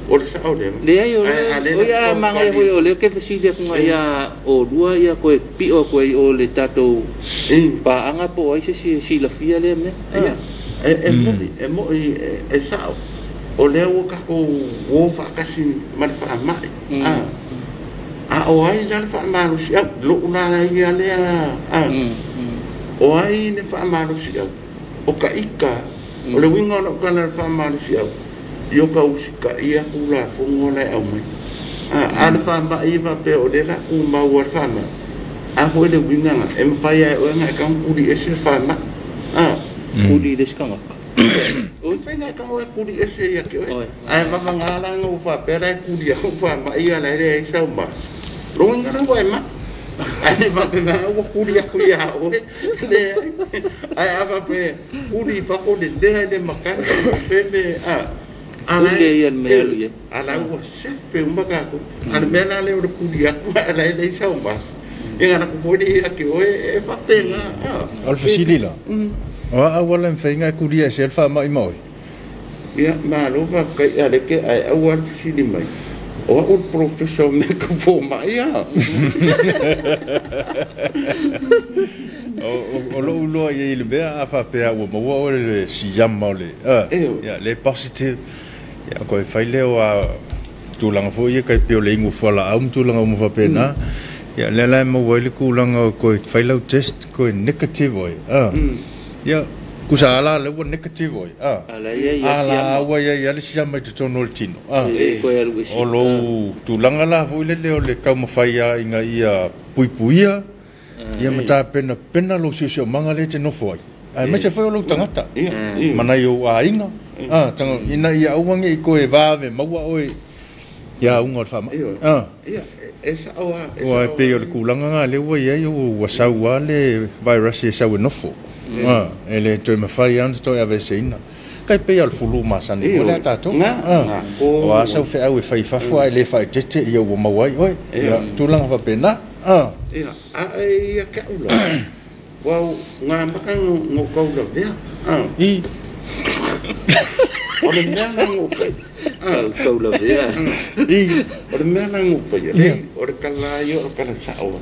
O le sao le. Le o le o ia manga foi o le ke fesili ku ngai ia o lua ia koe pio koe o le tatou paanga po ai se silafia le mea. Ia. E mo e sao. O le ua kākou o whakasi ma le whaamai. A o ai la le whaamalosi au. Lou la ia lea. O ai le whaamalosi au. O ka ika. O le winga o lau kana le whaamalosi au. I o ka usika ia ku la fongo le au mai. A le whaamai whapea o le la ku maua le whaamai. A hoi le winga nga. E mwhai ai oe nga e kaung kuri ese le whaamai. Kuri le skangaka. O whainga e kaung e kuri ese ia ke oe. Ai wawa ngā langa o whapea e kuri au whaamai a lai le sau mas. Ronga ngā rau ai ma. Ai wape mea ua kuri aku ia oe. Ai a wape kuri whako le lea le makana o me Ala ia le mea alu ia. Ala ua sefe umaka aku. Ala mea la leo le kuri aku ala le sau mas. Ia ngana ku ia ke oe e whape ngā. O le fesili la. O a awala mwhainga e kuri e se alfa mai maoi. Ia, malo whawkai a leke ai au al fesili mai. O au le professor me ka fō mai a. O lou loa ia i le mea a whapea ua maua o le siama o le. Ia, le positive. Ia, koe whai leo a tūlanga fo ia kai peo le ingu fuala au tūlanga umu whapena. Ia, le lai maua i le kūlanga koe whai lau test koe negative oi. Ia, kusa ala le ua negative oi. Ala ia ia siama. Ala ua ia ia le siama i te tono o le tino. E koe alu esi. O lou tūlanga la fo i le leo le kaumawhai a inga ia puipuia. Ia mata pena pena lo siu siu manga le te nofo ai. Ai me te whai o lou tangata. Mana i o a inga. Tanga ina ia auange i koe vāwe maua oe. Ia unga o le whaama. Ia, e sa oa. Ua e pei o le kūlanga ngā le ua ia ua sau a le virus e sau e nofo. E le toe mawhai ana toe awese ina. Kai pei o le fulu masani o le tātou. O a sau wheau e whai whafua e le whai tete ia ua maua ai oe. Ia tūlanga whapena. Ia, a e ia kia ula. Wau, ngā maka ngō kaula vea. I. O le mea na ngō whai. Kaula vea. I. O le mea na ngō whai. O le kala ia o le kala saoa.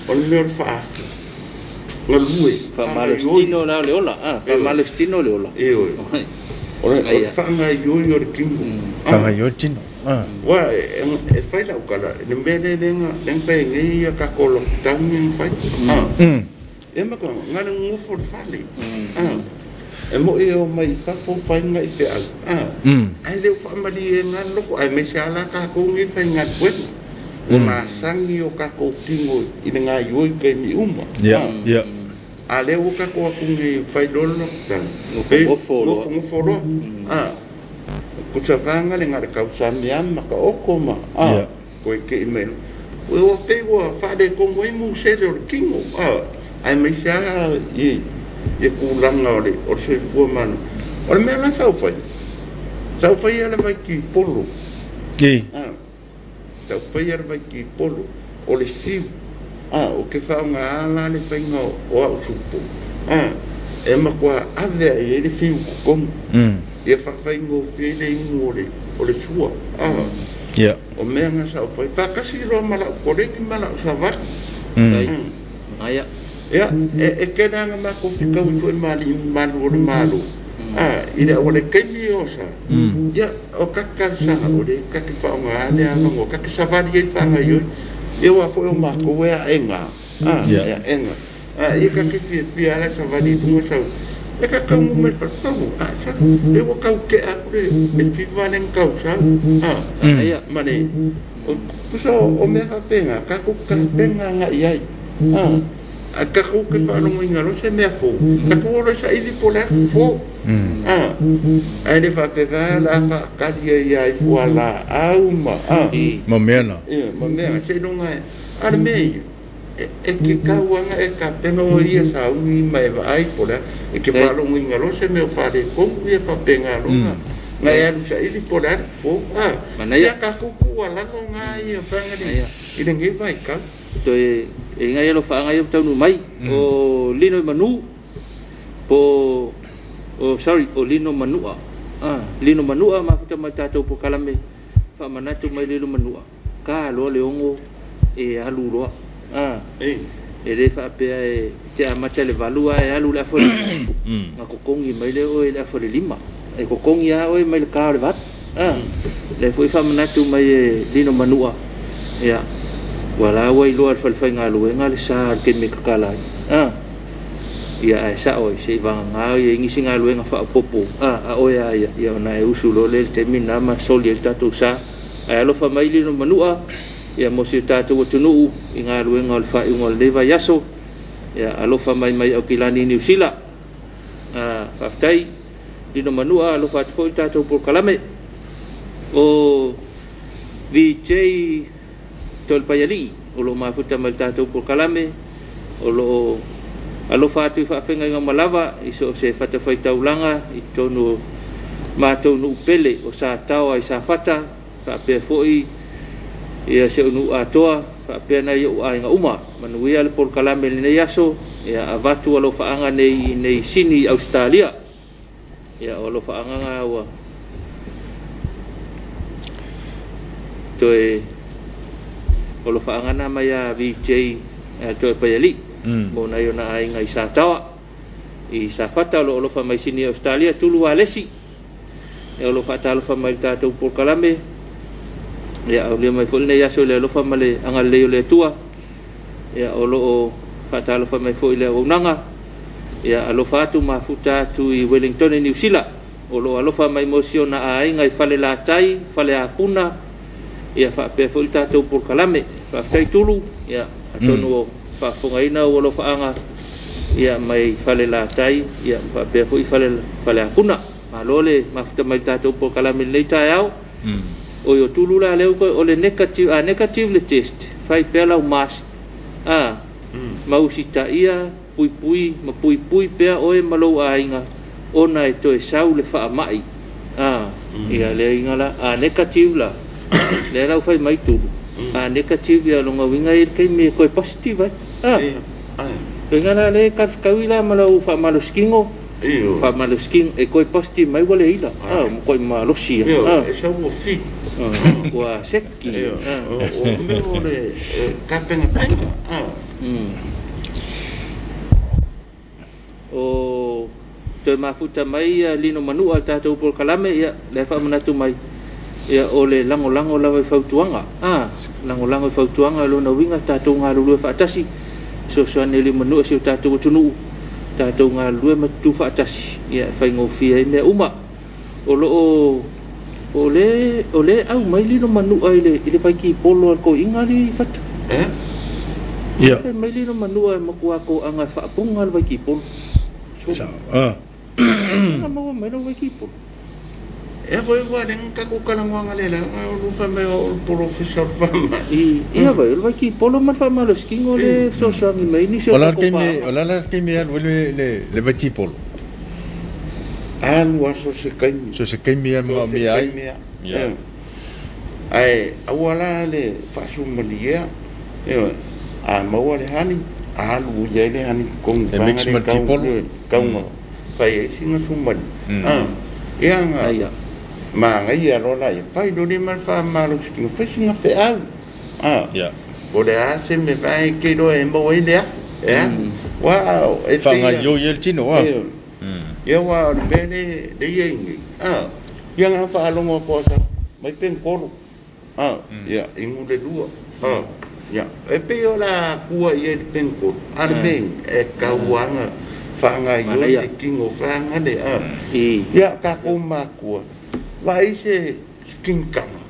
O le mea o le whaafu. Ngā lue. Wha malestino la le ola. Wha malestino le ola. E oe. O le whaanga ioi o le kingo. Whaanga ioi le tino. Wa, e whai lau kala. Le mea le lenga, lenga whai ngai ia ka ko lockdown ngai whai. E maka, ngā le ngofo le whale. E mo e o mai whafo whai ngai pe au. Ai leo whaamali e ngā loko. Ai me se ala ka kou ngai whai ngā kuena. O ngā sangi o ka kou kingo i ngā ioi kai mi uma. Ia, ia. A leo ka kou aku ngai whai lolo lockdown. Ngofo loa. Ngofo loa. Ko sa whanga le ngā le kausami ama ka oko ma. Koe ke i meno. Ue o te ua whare kongo i mūsere o le kingo. Ai mai se a i kūlanga o le soifua mana. O le mea la sau whai. Sau whai ala vai ki polo. I. Tau whai ara vai ki polo o le fiu. O ke whaonga ala le whainga o au supo. E makua avea i le fiu kukongu. Ia whawhainga o fia le ingu o le sua. O mea ngā sa o whai. Whakasi roa mala o korengi mala o sawari. Aia. Ia, e kena nga mako whikau i fue mali malu o le malu. I le awale kaimi o sa. Ia, o kaka sa o le kake whaonga ale amango, kake sawari e whanga ioi. Ia wā fue o mako ea enga. Ea enga. Ia kake fia fia ala sawari bunga sau. E ka kau mai whakau. Sa, e wā kau ke aku le, e whiwa neng kau sa. Ia. Mane, kusa o mea whapenga, ka kuka penga nga iai. A ka kuka whanongo inga lo se mea fō. Ka kuka sa ili po le fō. Ai le whapeka la whakaria ia i fua la auma. Ma mea na. Ia, ma mea. Se inonga e. Ara mea ia. E ke kauanga e ka penga o ia sa ungi mai vaai po le. E ke whanongo inga lo se mea whare kongu ia whapenga longa. Ngai alu sa ili po le fō. Ia ka kuku alano ngā ia whangari. I le nge vai kau. Toe e ngai alo whaanga ia taunu mai o Lino Manu po o sorry o Lino Manua. Lino Manua mafuta mai tātou po kalame whaamanatu mai Lino Manua. Ka loa le ongo e alu loa. E le whaapea e te amata le valua e alu le afo le ngā kokongi mai le oe le afo le lima. E kokongi a oe mai le kā o le vat. Le fui whaamanatu mai e Lino Manua. Ia. Wala wai loa le whalewhai luenga le sa ke me kakalai. Ia ai sa oi se vanga ngā ia ingisi ngā luenga whaapopo. A oe a ia. Ia ona e usu lo le te mina ma soli e tātou sa. Ai alofa mai Lino Manua. Ia mo si tātou atunuu i ngā luenga o le whaiunga o le leva iaso. Ia alofa mai mai au kilani Niu Sila. Whaftai Lino Manua alofa atu foi tātou por kalame. O VJ Tolpaiali o lo mafuta mai tātou por kalame o lo alofa atu i whaafenga inga malawa i so se whatawhai taulanga i tonu mātou nuupele o sa taoa i sa whata whaapea foi ia se unu atoa whaapea nei o ainga uma manuia le por kalame le nei aso ia avatu alofa anga nei nei Sini Australia ia o alofa anga ngā ua toe o lo whaangana mai a VJ toe Paiali mo nai ona ainga i sa tawa i sa whata o lo mai Sini Australia tulu alesi e o lo whaatalofa mai tātou por kalame ia o lea mai foi nei aso le alofa ma le angalei o le tua ia o lo o whaatalofa mai foi le auaunaga ia alofa atu mafuta atu i Wellington i New Zealand o lo alofa mai mo si ona ainga i fale latai fale apuna ia whaapea foi tātou por kalame whaaftai tulu ia atonu o whaafongaina o alofaanga ia mai fale latai ia whaapea foi fale apuna malo le mafuta mai tātou por kalame nei taeao o yo tulu la leu o le negative a negative le test fai pea lau mask mausita ia pui pui ma pui pui pea oe malou ainga ona e toe sau le whaamai ia le inga la a negative la le lau fai mai tulu a negative ia longa winga i kei me koe positive ai inga la le ka kaui la malau whaamalo skingo whaamalo skingo e koe positive mai wale ila mo koe malosi e sa ua fi ua seki o mea o le kapenga penga o toe mafuta mai Lino Manua tātou por kalame ia le whaamanatu mai ia o le langolango lawa i fautuanga langolango i fautuanga lona winga tātou ngā lulue whaatasi so so ane li manua si o tātou atunuu tātou ngā lulue matutu whaatasi ia whaingofia i mea uma o lo o le au mai Lino Manua i le whaiki polo al ko inga li whata ia whai mai Lino Manua e makua ko anga whaapunga al waiki polo so nga maua mai lo waiki polo E koe wā lenga kako kalanguanga le la o lufa me o professor whama. Ia vai, o vai ki polo man whama lo skingo le sosoangi mai ni se o la ko pa. O la la ke me alu le vai ki polo. Alu aso se kaimi. So se kaimi a mo mi ai. Ia. Ae aua la le faasumalia a maua le hani alu i ai le hani totonu E mix ma le tipolo. Kauga fai ai sina sumali ia ga magaia loa laia fai loli ma le faamalositino fai sina feau po o le a se mea vae e te iloa e maua ai le afu e alu ua e Faagaioi ai le tino a. Ia ua o le mea le i ai nei ia na faalogo atu asa mai penitolo ia inu le lua ia e pei o la tua i ai le penitolo a le mea e tauaga faagaioi le tino faga le ia tatou matua vaai se skinikaga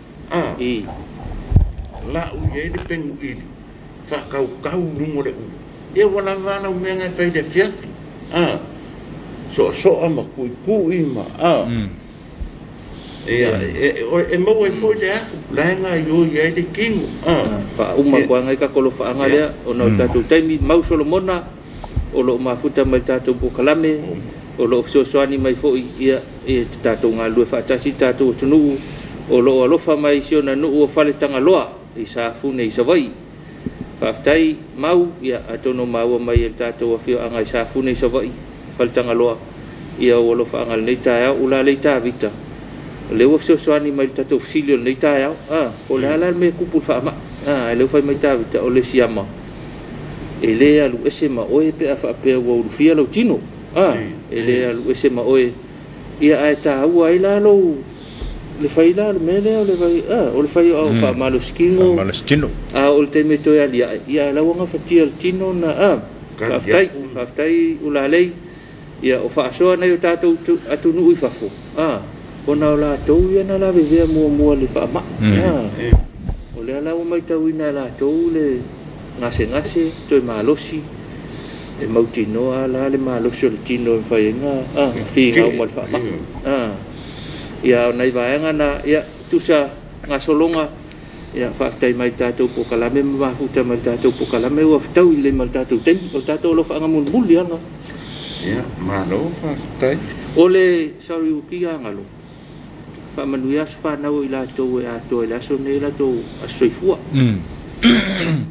lau i ai le penuili faatautau i luga o le ulu ia ua lava lau mea na e fai i le afiafi soasoa ma tuitui ma ia e maua ai foi le afu la e gaioi ai le tino Faauma atu ai tatou alofaaga lea ona o le tatou taimi. Mau Solomona o loo mafuta mai le tatou polokalame o loo fesoasoani mai foi ia e tatou galulue faatasi tatou atunuu o loo alofa mai si ona nuu o Faletagaloa i Safune i Savaii. Faafetai Mau, ia atonu maua mai e le tatou afioaga i Safune i Savaii Faletagaloa ia ua alofaaga lenei taeao. Ulalei Tavita o lea ua fesoasoani mai le tatou fesili o lenei taeao po o le a la le mea e tupu i le faamai e lea ua fai mai Tavita o le siama e lē alu ese ma oe pe a faapea ua ulufia lau tino e lē alu ese ma oe ia ae taua ai la lou le fai la le mea lea o le fai o le fai o faamalositino Faamalositino a o le taimi e toe aliae ia ae lau gafatia le tino na faafetai faafetai Ulalei ia o faasoa nei o tatou atunuu i fafo ona o latou ia na lavevea muamua le faamai o lea la ua matauina e latou le gasegase toe malosi e mautinoa la le malosi o le tino e mafai ai na figau ma le faamai ia o nai vaega na ia tusa gasologa ia faafetai mai le tatou polokalame ma mafuta mai le tatou polokalame ua fetaui lelei ma le tatou taimi o le tatou alofaaga mulimuli lava. Ia malo faafetai. O le sorry uki agalo faamanuia aso fanau i latou e atoa i le aso nei latou aso soifua.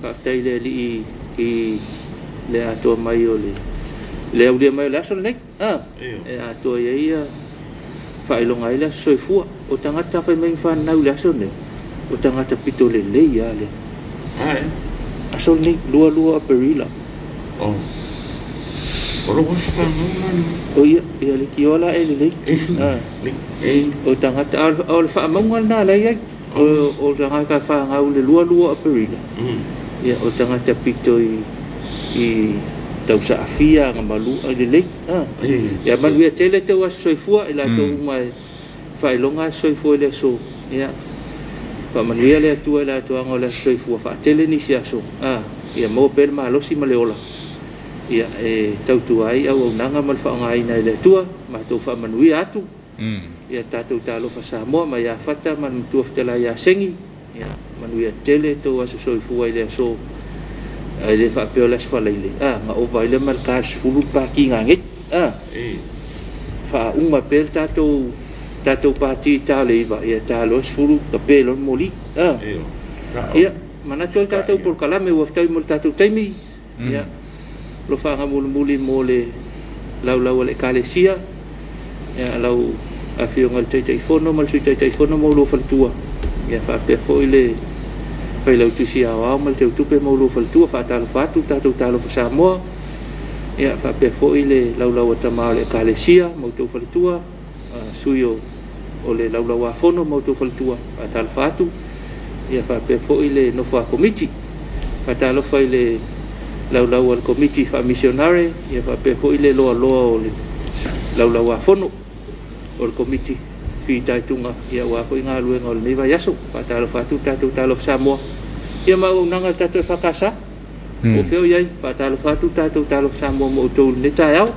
Faafetai le Alii i le atoa mai o le aulia mai o le aso lenei e atoa i ai ia faailoga ai le aso soifua o tagata fai mai fanau i le aso lenei o tagata pito lelei a lea aso lenei 22 Aperila. O lo aso fanau o ia ia le kiola e lelei o tagata o le faamauga lena la i ai o tagata fanau le 22 Aperila ia o tagata pito i tausaafia ga malu ai lelei ia manuia tele tau aso soifua i latou uma e faailoga aso soifua i le aso ia faamanuia le Atua i le atoaga o le aso soifua faatele nisi aso ia maua pea le malosi ma le ola ia e tautua ai auaunaga ma le faaaogaina e le Atua matou faamanuia atu ia tatou talofa Samoa mai ia Fata ma le matua fetalai ia Segi ia manuia tele tau aso soifua i le aso ai le faapea o le aso Faraile na ova ai le ma le 40 pati gagei faauma pea le tatou pati ta le iva ia ta loa 10 tape loa le moli ia manatu o le tatou polokalame ua fetaui mo le tatou taimi ia alofaaga mulimuli mo le laulau a le Ekalesia ia lau afioga i le Taitaifono ma le Sui Taitaifono ma ulua faletua ia faapea foi le Failautusi Aoao ma le Teutupe ma ulua faletua faatalofa atu tatou talofa Samoa ia faapea foi le laulau a tama o le Ekalesia ma outou faletua sui o le laulau a fono ma outou faletua faatalofa atu ia faapea foi le nofo a komiti faatalofa i le laulau a le komiti faamisionare ia faapea foi le loaloa o le laulau a fono o le komiti fitaituga ia aua foi galuega o lenei vaiaso faatalofa atu tatou talofa Samoa ia ma auaunaga le tatou EFKS o fea o i ai faatalofa atu tatou talofa Samoa ma outou i lenei taeao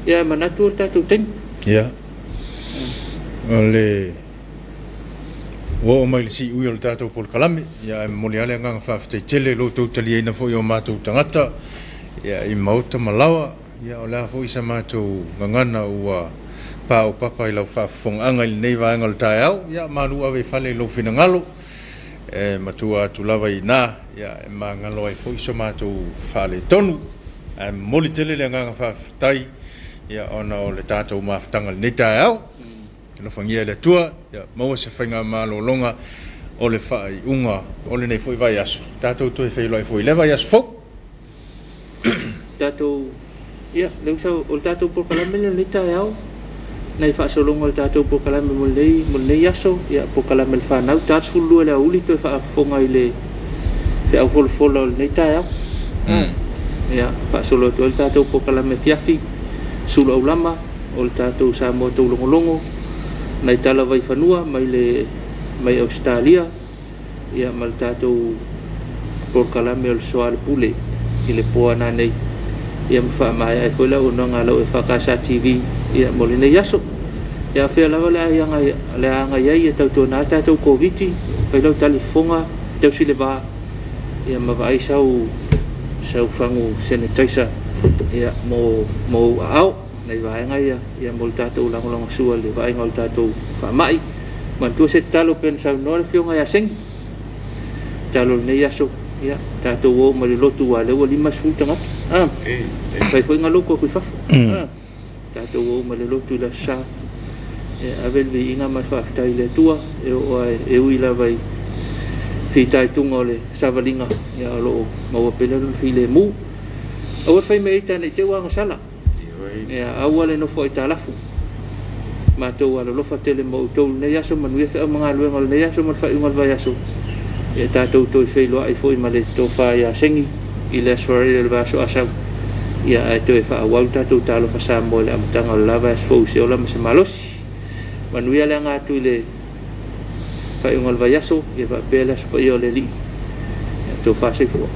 ia manatu o le tatou taimi. Ia o le ua oo mai le siui o le tatou polokalame ia ae momoli lava le agaga faafetai tele lo outou taliaina foi o matou tagata ia i maota ma laoa ia o le a foi sa matou gagana ua paopapa i lau faafofogaaga i lenei vaega o le taeao ia malu ave i fale i lou finagalo. E matua atu lava iina, ia, e magalo ai foi so matou faaletonu. Ae momoli tele le agaga faafetai, ia, ona o le tatou mafutaga i lenei taeao. Alofagia e le Atua, ia maua se faigamalologa o le faaiuga o lenei foi vaiaso. Tatou toe feiloai foi i lea vaiaso fou. Tatou ia le usa o le tatou polokalame le lenei taeao nai faasologa o le tatou polokalame mo lenei aso, ia polokalame le fanau ta 12 le aoauli toe faafofoga i le feau folafola o lenei taeao. Ia faasolo atu ai le tatou polokalame fiafi sulu aulama o le tatou Samoa taulogologo nai tala vaifanua mai le mai Australia, ia ma le tatou polokalame o le soa le pule i le poa nanei, ia ma faamaea ai foi le auaunaga a lau EFKS TV, ia mo lenei aso. Ia afea lava le aiga le aga ai ia tautuana tatou Koviti, fai lau talifofoga tausi le va, ia ma vaai sau fagu sanitizer, ia mo aao nai vaega ia, ia mo le tatou lagolagosua le vaaiga o le tatou faamai. Manatua se tatalo pe na saunoa le afioga ia Sengi tatalo lenei aso, ia tatou o ma le lotu ua lea ua 50 tagata, fai foi ngā lotu aku i fafo, tatou o ma le lotu i le aso sa, ave le viiga ma le faafetai i le Atua e oo ai e ui lava i fitaituga o le savaliga, ia o loo maua pea lona filemu. Aua le fai mea ita nei te ua agasala, ia aua le nofo ai talafu. Matou alolofa tele ma outou lenei aso, manuia feau ma galuega o lenei aso ma le faaiuga o le vaiaso. Ia tatou toe feiloai foi ma le tofa ia Sengi i le aso Faraile o le vaiaso asau. Ia ae toe faaauau tatou talofa Samoa i le amataga o le la vaiaso fou i se ola ma se malosi. Manuia le aga atu i le faaiuga o le vaiaso, ia faapea le aso paia o le Alii. Ia tofa soifua.